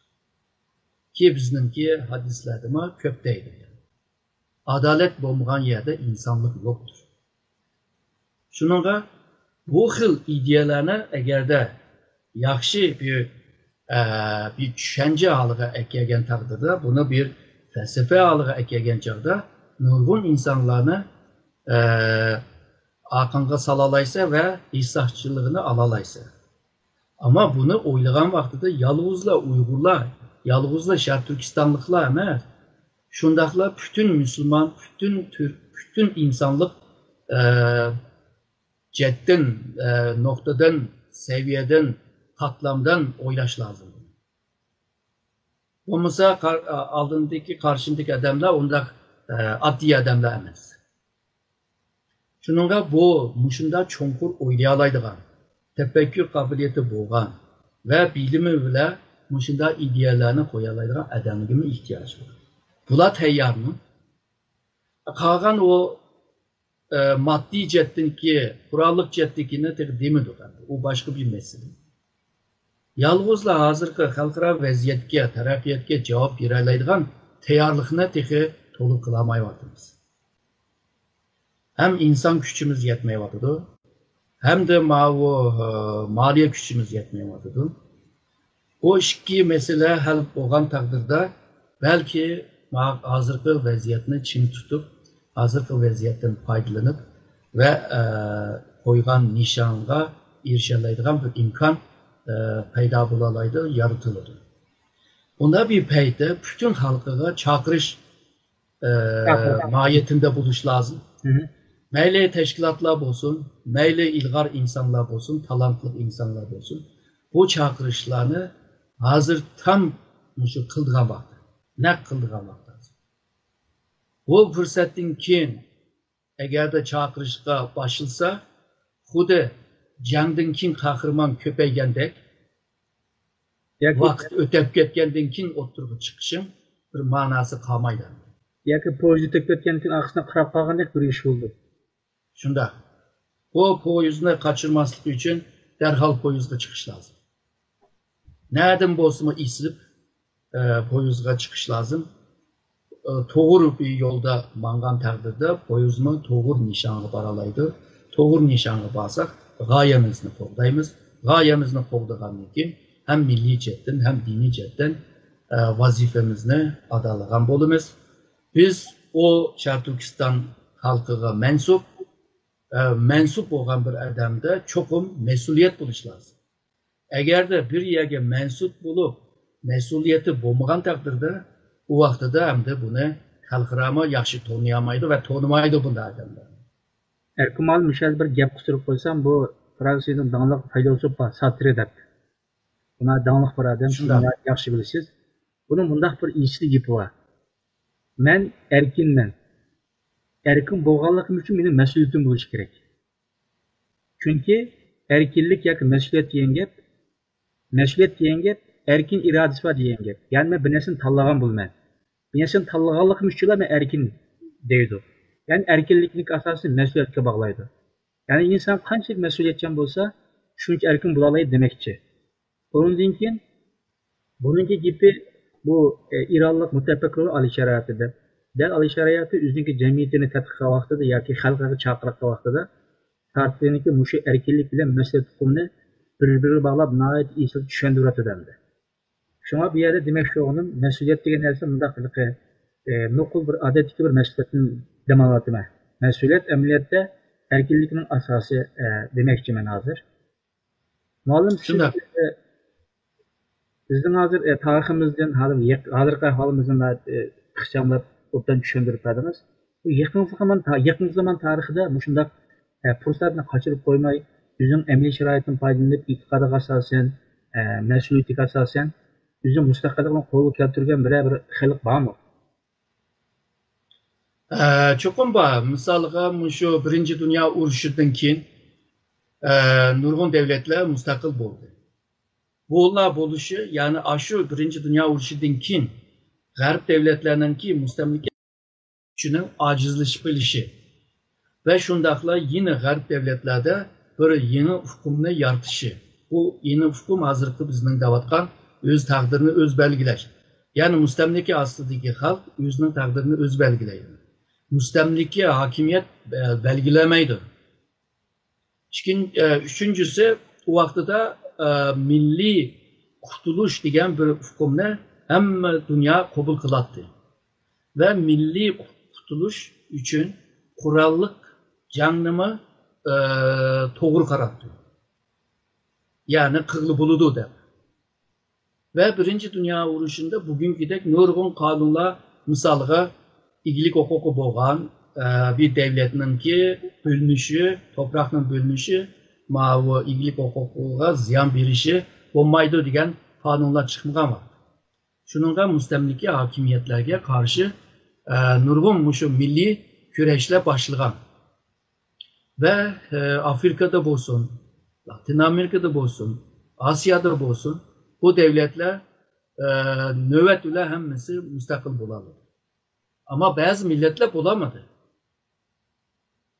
كى بىزنىڭكى ھەدىسلەردىمۇ كۆپ دەيدۇ. ئادالەت بولمىغان يەردە ئىنسانلىق يوقتۇر. شۇنىڭغا بۇ خىل ئىدىيەلەرنى ئەگەردە ياخشى بىر، ئە، بىر چۈشەنچە ھالىغا ئەكەلگەن تەقدىردە، بۇنى بىر پەلسەپە ھالىغا ئەكەلگەن چاغدا نۇرغۇن ئىنسانلارنى، ئە، ئارقاڭغا سالالايسەن ۋە ھېسداشچىلىقىنى ئالالايسەن. ئەمما بۇنى ئويلىغان ۋاقتىدا يالغۇزلا ئۇيغۇرلار، يالغۇزلا شەرقىي تۈركىستانلىقلار ئەمەس، شۇنداقلا پۈتۈن مۇسۇلمان، پۈتۈن تۈرك، پۈتۈن ئىنسانلىق، ئە، جەھەتتىن، ئە، نۇقتىدىن، سەۋىيەدىن، قاتلامدىن ئويلاش لازىم. بولمىسا، قار-، ئالدىڭدىكى، قارشىڭدىكى ئادەملەر ئۇنداق، ئە، ئاددىي ئادەملەر ئەمەس. شۇنىڭغا بۇ مۇشۇنداق چوڭقۇر ئويلىيالايدىغان، تەپەككۇر قابىلىيىتى بولغان ۋە بىلىمى بىلەن مۇشۇنداق ئىدىيەلەرنى قويالايدىغان ئادەمگىمۇ ئېھتىياج بار. بۇلار تەييارمۇ؟ قالغان ئۇ، ئە، ماددىي جەھەتتىنكى، قوراللىق جەھەتتىكىنى تېخى دېمىدۇق ئەمدى. ئۇ باشقا بىر مەسىلە. يالغۇزلا ھازىرقى خەلقئارا ۋەزىيەتكە، تەرەققىياتقا جاۋاب بېرەلەيدىغان تەييارلىقنى تېخى تولۇق قىلالمايۋاتىمىز. ھەم ئىنسان كۈچىمىز يەتمەيۋاتىدۇ، ھەمدە ماۋۇ، ئە، مالىيە كۈچىمىز يەتمەيۋاتىدۇ. بۇ ئىككى مەسىلە ھەل بولغان تەقدىردە، بەلكى ما-، ھازىرقى ۋەزىيەتنى چىڭ تۇتۇپ، ھازىرقى ۋەزىيەتتىن پايدىلىنىپ ۋە، ئە، قويغان نىشانغا ئېرىشەلەيدىغان بىر ئىمكان، ئە، پەيدا بولالايدۇ، يارىتىلىدۇ. بۇنداق بىر پەيتتە پۈتۈن خەلقىگە چاقىرىش ئە، ماھىيىتىندە بولۇش لازىم. مەيلى تەشكىلاتلار بولسۇن، مەيلى ئىلغار ئىنسانلار بولسۇن، تالانتلىق ئىنسانلار بولسۇن، بۇ چاقىرىشلارنى ھازىر تام مۇشۇ قىلىدىغان ۋاقتى، نەق قىلىدىغان ۋاقتى ھازىر. بۇ پۇرسەتتىن كېيىن ئەگەردە چاقىرىشقا باشلىسا، خۇددى جەڭدىن كېيىن قەھرىمان كۆپەيگەندەك، ياكى ۋاقىت ئۆتۈپ كەتكەندىن كېيىن ئوتتۇرىغا چىقىشىڭ بىر مەناسى قالمايدۇ. ياكى پويىز ئۆتۈپ كەتكەندىن كېيىن ئارقىسىدىن قاراپ قالغاندەك بىر ئىش بولدى. شۇنداق. بۇ پويىزنى قاچۇرماسلىق ئۈچۈن دەرھال پويىزغا چىقىش لازىم. نەدىن بولسىمۇ ئېسىلىپ، ئە، پويىزغا چىقىش لازىم. ئە، توغرا بىر يولدا ماڭغان تەقدىردە پويىزمۇ توغرا نىشانغا بارالايدۇ. توغرا نىشانغا بارساق، غايەمىزنى قوغدايمىز. غايەمىزنى قوغدىغاندىن كېيىن ھەم مىللىي جەھەتتىن، ھەم دىنىي جەھەتتىن، ئە، ۋەزىپىمىزنى ئادالىغان بولىمىز. بىز ئۇ شەرقىي تۈركىستان خەلقىگە مەنسۇپ، ئە، مەنسۇپ بولغان بىر ئادەمدە چوقۇم مەسئۇلىيەت بولۇشى لازىم. ئەگەردە بىر يەرگە مەنسۇپ بولۇپ، مەسئۇلىيىتى بولمىغان تەقدىردە، ئۇ ۋاقتىدا ئەمدى بۇنى خەلقئارامۇ ياخشى تونۇيالمايدۇ ۋە تونۇمايدۇ بۇنداق ئادەملەرنى. ئەركىن مۇئەللىم، مۇشۇ يەردە بىر گەپ قىستۇرۇپ قويسام، بۇ فرانسىيىدىن داڭلىق پەيلاسوپ بار، سارترى دەپ. بۇ ناھايىتى داڭلىق بىر ئادەم، سىز شۇنداق. ناھايىتى ياخشى بىلىسىز. بۇنىڭ مۇنداق بىر ئېسىل گېپى بار. مەن ئەركىنمەن. ئەركىن بولغانلىقىم ئۈچۈن مېنىڭ مەسئۇلىيىتىم بولۇشى كېرەك. چۈنكى ئەركىنلىك ياكى مەسئۇلىيەت دېگەن گەپ، مەسئۇلىيەت دېگەن گەپ ئەركىن ئىرادىسى بار دېگەن گەپ. يەنى مەن بىر نەرسىنى تاللىغان بولىمەن. بىر نەرسىنى تاللىغانلىقىم ئۈچۈنلا مەن ئەركىن دەيدۇ. يەنى ئەركىنلىكنىڭ ئاساسىنى مەسئۇلىيەتكە باغلايدۇ. يەنى ئىنسان قانچىلىك مەسئۇلىيەتچان بولسا، شۇنچە ئەركىن بولالايدۇ دېمەكچى. ئۇنىڭدىن كېيىن بۇنىڭكى گېپى بۇ، ئە، ئىرانلىق مۇتەپەككۇر ئالى شارىئاتى دەپ. دەل ئالى شارىئاتى ئۆزىنىڭكى جەمئىيىتىنى تەتقىق قىلغان ۋاقتىدا ياكى خەلقئارا چاقىرىق قىلغان ۋاقتىدا تارتىنىكى مۇشۇ ئەركىنلىك بىلەن مەسئۇلىيەت ئۇقۇمىنى بىر-بىرىگە باغلاپ ناھايىتى ئېسىل چۈشەندۈرۈۋاتىدۇ ئەمدى. شۇڭا بۇ يەردە دېمەكچى بولغىنىم، مەسئۇلىيەت دېگەن نەرسە مۇنداق ھېلىقى، ئە، نوقۇل بىر ئادەتتىكى بىر مەسئۇلىيەتتىن دەم ئالىۋاتىمەن. مەسئۇلىيەت ئەمەلىيەتتە ئەركىنلىكنىڭ ئاساسى، ئە، دېمەكچىمەن ھازىر. مۇئەللىم، سىز، شۇنداق. ئە، بىزنىڭ ھازىر، ئە، تارىخىمىزدىن، ھازىر يېق-، ھازىرقى ئەھۋالىمىزدىن، ئە، ئىخچاملاپ ئوبدان چۈشەندۈرۈپ بەردىڭىز. بۇ يېقىنقى زامان تا-، يېقىنقى زامان تارىخىدا مۇشۇنداق، ئە، پۇرسەتنى قاچۇرۇپ قويماي، ئۆزىنىڭ ئەمەلىي شارائىتىدىن پايدىلىنىپ، ئېتىقادىغا ئاساسەن، ئە، مەسئۇلىيىتىگە ئاساسەن، ئۆزىنىڭ مۇستەقىللىقىنى قولغا كەلتۈرگەن بىرەر بىر خەلق بارمۇ؟ ئە، چوقۇم بار. مىسالغا، مۇشۇ بىرىنچى دۇنيا ئۇرۇشىدىن كېيىن، ئە، نۇرغۇن دەۋلەتلەر مۇستەقىل بولدى. بۇلار بولۇشى، يەنى ئاشۇ بىرىنچى دۇنيا ئۇرۇشىدىن كېيىن غەرب دەۋلەتلەرنىڭكى مۇستەملىكە كۈچىنىڭ ئاجىزلىشىپ قېلىشى ۋە شۇنداقلا يەنە غەرب دەۋلەتلەردە بىر يېڭى ئۇقۇمنى يارىتىشى. بۇ يېڭى ئۇقۇم ھازىرقى بىزنىڭ دەۋاتقان ئۆز تەقدىرىنى ئۆزى بەلگىلەش. يەنى مۇستەملىكە ئاستىدىكى خەلق ئۆزىنىڭ تەقدىرىنى ئۆزى بەلگىلەيدۇ. مۇستەملىكە ھاكىمىيەت، ئە، بەلگىلەمەيدۇ. ئىككىن-، ئە، ئۈچىنچىسى، ئۇ ۋاقتىدا، ئە، مىللىي قۇتۇلۇش دېگەن بىر ئۇقۇمنى ھەممە دۇنيا قوبۇل قىلاتتى. ۋە مىللىي قۇتۇلۇش ئۈچۈن قوراللىق جەڭنىمۇ، ئە، توغرا قاراتتى. يەنى قىلغىلى بولىدۇ دەپ. ۋە بىرىنچى دۇنيا ئۇرۇشىندا بۈگۈنكىدەك نۇرغۇن قانۇنلار، مىسالغا، ئىگىلىك ھوقۇقى بولغان، ئە، بىر دەۋلەتنىڭكى بۆلۈنۈشى، توپراقنىڭ بۆلۈنۈشى، ماۋۇ ئىگىلىك ھوقۇقىغا زىيان بېرىشى بولمايدۇ دېگەن قانۇنلار چىقمىغان ۋاقىت. شۇنىڭغا مۇستەملىكە ھاكىمىيەتلەرگە قارشى، ئە، نۇرغۇن مۇشۇ مىللىي كۈرەشلەر باشلىغان. ۋە، ئە، ئافرىقادا بولسۇن، لاتىن ئامېرىكىدا بولسۇن، ئاسىيادا بولسۇن، بۇ دەۋلەتلەر، ئە، نۆۋەت بىلەن ھەممىسى مۇستەقىل بولالىدى. ئەمما بەزى مىللەتلەر بولالمىدى.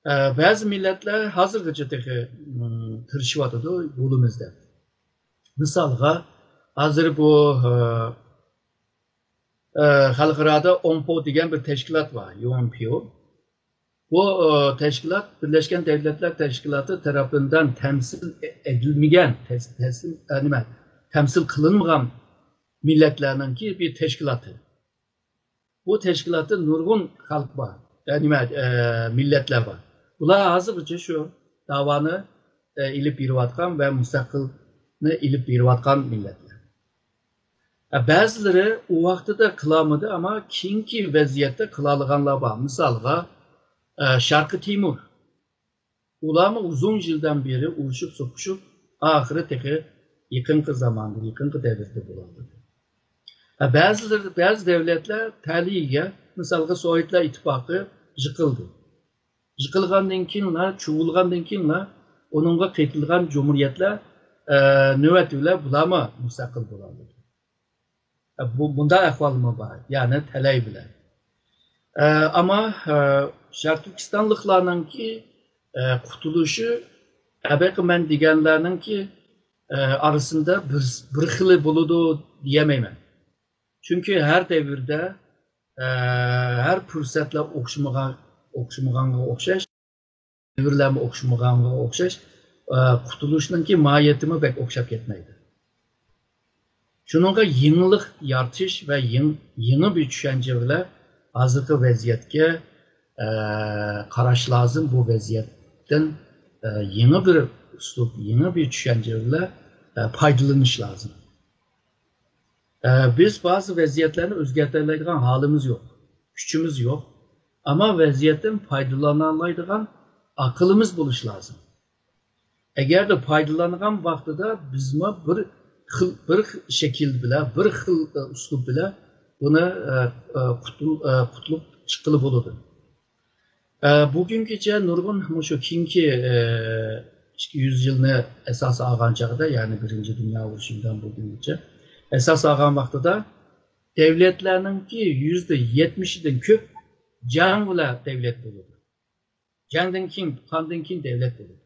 ئە، بەزى مىللەتلەر ھازىرغىچە تېخى، ئىم، تىرىشىۋاتىدۇ، بولىمىز دەپ. مىسالغا، ھازىر بۇ، ئە، ئە، خەلقئارادا ئومپو دېگەن بىر تەشكىلات بار، يۇ ئېن پى ئو. بۇ، ئە، تەشكىلات بىرلەشكەن دەۋلەتلەر تەشكىلاتى تەرىپىدىن تەمسىل ئېدىلمىگەن، تەس-، تەسلىم، ئە، نېمە، تەمسىل قىلىنمىغان مىللەتلەرنىڭكى بىر تەشكىلاتى. بۇ تەشكىلاتتا نۇرغۇن خەلق بار، ئە، نېمە، ئە، مىللەتلەر بار. بۇلار ھازىرغىچە شۇ داۋانى، ئە، ئېلىپ بېرىۋاتقان ۋە مۇستەقىلنى ئېلىپ بېرىۋاتقان مىللەتلەر. ئە، بەزىلىرى ئۇ ۋاقتىدا قىلالمىدى، ئەمما كېيىنكى ۋەزىيەتتە قىلالىغانلار بار. مىسالغا، ئە، شەرقىي تىمۇر. ئۇلارمۇ ئۇزۇن يىلدىن بېرى ئۇرۇشۇپ، سوقۇشۇپ، ئاخىرى تېخى يېقىنقى زاماندا، يېقىنقى دەۋردە بولالمىدى. ھە، بەزىلىرى، بەزى دەۋلەتلەر تەلىيىگە، مىسالغا، سوۋېتلار ئىتتىپاقى يىقىلدى. يىقىلغاندىن كېيىنلا، چۇۋۇلغاندىن كېيىنلا، ئۇنىڭغا قېتىلغان جۇمھۇرىيەتلەر، ئە، نۆۋەتتە بۇلارمۇ مۇستەقىل بولالمىدى. بۇ، بۇنداق ئەھۋالمۇ بار، يەنى تەلەي بىلەن. ئە، ئەمما، ئە، شەرقىي تۈركىستانلىقلارنىڭكى، ئە، قۇتۇلۇشى، ئەبەقى مەن دېگەنلەرنىڭكى، ئە، ئارىسىدا بىر، بىر خىلى بولىدۇ دېيەلمەيمەن. چۈنكى ھەر دەۋردە، ئە، ھەر پۇرسەتلەر ئوخشىمىغان، ئوخشىمىغانغا ئوخشاش. دەۋرلەرمۇ ئوخشىمىغانغا ئوخشاش، ئە، قۇتۇلۇشنىڭكى ماھىيىتىمۇ بەك ئوخشاپ كەتمەيدۇ. شۇنىڭغا يېڭىلىق يارىتىش ۋە يېڭ-، يېڭى بىر چۈشەنچە بىلەن ھازىرقى ۋەزىيەتكە، ئە، قاراش لازىم. بۇ ۋەزىيەتتىن، ئە، يېڭى بىر ئۇسلۇب، يېڭى بىر چۈشەنچە بىلەن، ئە، پايدىلىنىش لازىم. ئە، بىز بەزى ۋەزىيەتلەرنى ئۆزگەرتەلەيدىغان ھالىمىز يوق، كۈچىمىز يوق. ئەمما ۋەزىيەتتىن پايدىلانالايدىغان ئەقلىمىز بولۇشى لازىم. ئەگەردە پايدىلانغان ۋاقتىدا بىزمۇ بىر، خىل، بىر خىل شەكىل بىلەن، بىر خىل، ئە، ئۇسلۇب بىلەن بۇنى، ئە، ئە، قۇتۇل-، ئە، قۇتۇلۇپ چىققىلى بولىدۇ. ئە، بۈگۈنگىچە نۇرغۇن مۇشۇ كېيىنكى، ئە، ئىككى يۈز يىلنى ئاساس ئالغان چاغدا، يەنى بىرىنچى دۇنيا ئۇرۇشىدىن بۈگۈنگىچە ئاساس ئالغان ۋاقتىدا دۆلەتلەرنىڭكى يۈزدە يەتمىشىدىن كۆپ جەڭ بىلەن دۆلەت بولىدۇ. جەڭدىن كېيىن، قاندىن كېيىن دۆلەت بولىدۇ.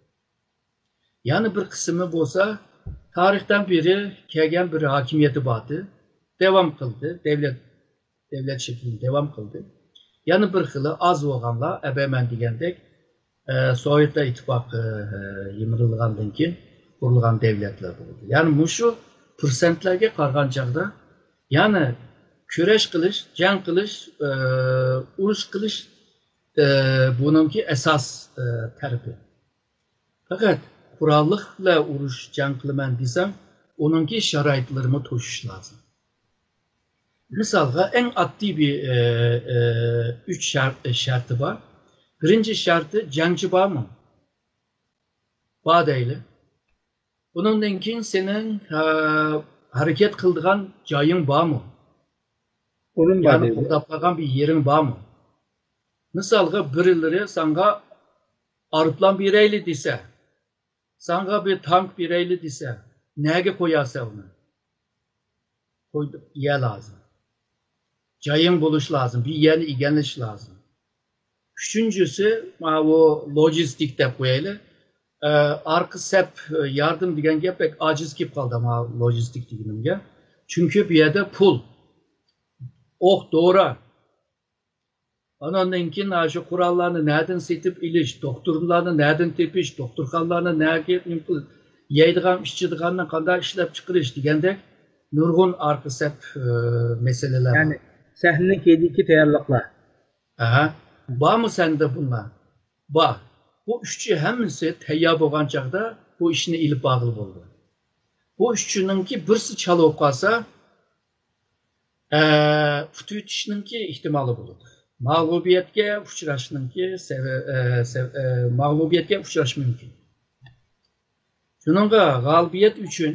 يەنە بىر قىسمى بولسا، تارىختىن بېرى كەلگەن بىر ھاكىمىيىتى بارتى، داۋام قىلدى، دۆلەت، دۆلەت شەكلىنى داۋام قىلدى. يەنە بىر خىلى ئاز بولغانلار، ئەبەمەن دېگەندەك، ئە، سوۋېتلار ئىتتىپاقى، ئە، يىمىرىلغاندىن كېيىن قۇرۇلغان دۆلەتلەر بولدى. يەنى مۇشۇ پىرسەنتلەرگە قارىغان چاغدا، يەنى كۈرەش قىلىش، جەڭ قىلىش، ئە، ئۇرۇش قىلىش، ئە، بۇنىڭكى ئاساس، ئە، تەرىپى. پەقەت قوراللىق بىلەن ئۇرۇش، جەڭ قىلىمەن دېسەڭ، ئۇنىڭكى شارائىتلىرىمۇ توشۇش لازىم. مىسالغا، ئەڭ ئاددىي بىر، ئە، ئە، ئۈچ شەرت، شەرتى بار. بىرىنچى شەرتى، جەڭچى بارمۇ؟ بار دەيلى. بۇنىڭدىن كېيىن سېنىڭ، ئە، ھەرىكەت قىلىدىغان جايىڭ بارمۇ؟ ئورۇن بار يەنى دەيلى. قوغداپ قالغان بىر يېرىڭ بارمۇ؟ مىسالغا، بىرلىرى ساڭا ئايروپىلان بېرەيلى دېسە، ساڭا بىر تانك بېرەيلى دېسە، نەگە قويارسەن ئۇنى؟ قويدۇق، يەر لازىم. جايىڭ بولۇش لازىم، بىر يەرنى ئىگىلەش لازىم. ئۈچىنچىسى، ماۋۇ لوجىستىك دەپ قويايلى. ئە، ئارقا سەپ، ئە، ياردىمى دېگەن گەپ بەك ئاجىز كېلىپ قالدى ماۋۇ لوجىستىك دېگىنىمگە. چۈنكى بۇ يەردە پۇل، ئوق، دورا، ئاناندىن كېيىن، ھە، شۇ قوراللارنى نەدىن سېتىپ ئېلىش، دوختۇرلارنى نەدىن تېپىش، دوختۇرخانىلارنى نەگە نېمە قىلىش، يەيدىغان، ئىچىدىغاننى قانداق ئىشلەپ چىقىرىش دېگەندەك نۇرغۇن ئارقا سەپ، ئە، مەسىلىلەر بار. يەنى سەھنىنىڭ كەينىدىكى تەييارلىقلار. ئەھە. بارمۇ سەندە بۇلار؟ بار. بۇ ئۈچى ھەممىسى تەييار بولغان چاغدا بۇ ئىشنى ئېلىپ بارغىلى بولىدۇ. بۇ ئۈچىنىڭكى بىرسى چالا بولۇپ قالسا، ئە، پۇتۇۋېتىشنىڭكى ئېھتىمالى بولىدۇ. مەغلۇبىيەتكە ئۇچراشنىڭكى سەۋە-، ئە، سەۋ-، ئە، مەغلۇبىيەتكە ئۇچراش مۇمكىن. شۇنىڭغا غالىبىيەت ئۈچۈن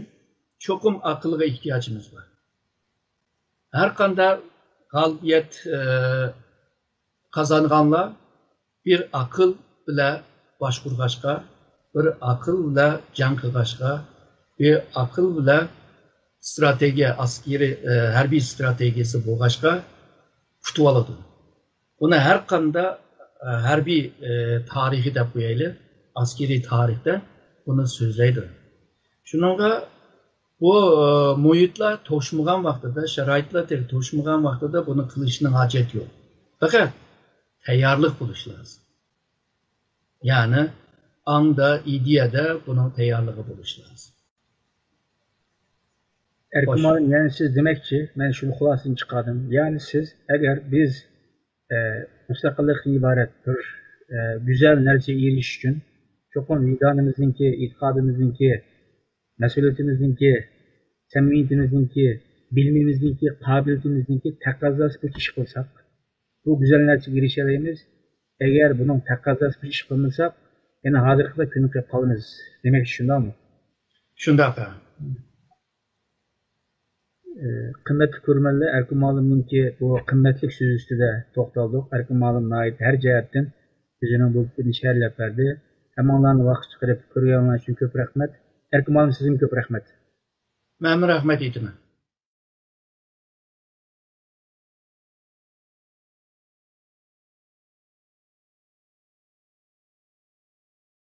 چوقۇم ئاقىلغا ئېھتىياجىمىز بار. ھەر قانداق غالىبىيەت، ئە، قازانغانلار بىر ئاقىل بىلەن باشقۇرغاچقا، بىر ئاقىل بىلەن جەڭ قىلغاچقا، بىر ئاقىل بىلەن ئىستراتېگىيە، ئەسكىرىي، ئە، ھەربىي ئىستراتېگىيەسى بولغاچقا، ئۇتۇۋالىدۇ. بۇنى ھەر قانداق، ئە، ھەربىي، ئە، تارىخى دەپ قويايلى، ئەسكىرىي تارىختا بۇنى سۆزلەيدۇ. شۇنىڭغا بۇ، ئە، مۇھىتلار توشمىغان ۋاقتىدا، شارائىتلار تېخى توشمىغان ۋاقتىدا بۇنى قىلىشنىڭ ھاجەت يوق. پەقەت تەييارلىق بولۇش لازىم. يەنى ئاڭدا، ئىدىيەدە بۇنىڭ تەييارلىقى بولۇش لازىم. ئەركىن خوش. مۇئەللىم، يەنى سىز دېمەكچى، مەن شۇنى خۇلاسىنى چىقاردىم. يەنى سىز، ئەگەر بىز، ئە، مۇستەقىللىقتىن ئىبارەت بىر، ئە، گۈزەل نەرسىگە ئېرىشىش ئۈچۈن، چوقۇم ۋىجدانىمىزنىڭكى، ئېتىقادىمىزنىڭكى، مەسئۇلىيىتىمىزنىڭكى، سەمىمىيىتىمىزنىڭكى، بىلىمىمىزنىڭكى، قابىلىيىتىمىزنىڭكى تەقەززاسى بويىچە ئىش قىلساق، بۇ گۈزەل نەرسىگە ئېرىشەلەيمىز. ئەگەر بۇنىڭ تەقەززاسى بويىچە ئىش قىلمىساق، يەنە ھازىرقىدەك كۆنۈپ قېلىپ قالىمىز. دېمەكچى، شۇنداقمۇ؟ شۇنداق، ھە. ئى، قىممەتلىك كۆرۈرمەنلەر، ئەركىن مۇئەللىمنىڭكى بۇ قىممەتلىك سۆزى ئۈستىدە توختالدۇق. ئەركىن مۇئەللىم ناھايىتى ھەر جەھەتتىن ئۆزىنىڭ بۇ پىكرىنى شەرھلەپ بەردى. ھەممىڭلارنى ۋاقىت چىقىرىپ كۆرگەنلىكىڭلار ئۈچۈن كۆپ رەھمەت. ئەركىن مۇئەللىم، سىزگىمۇ كۆپ رەھمەت. مەنمۇ رەھمەت ئېيتىمەن.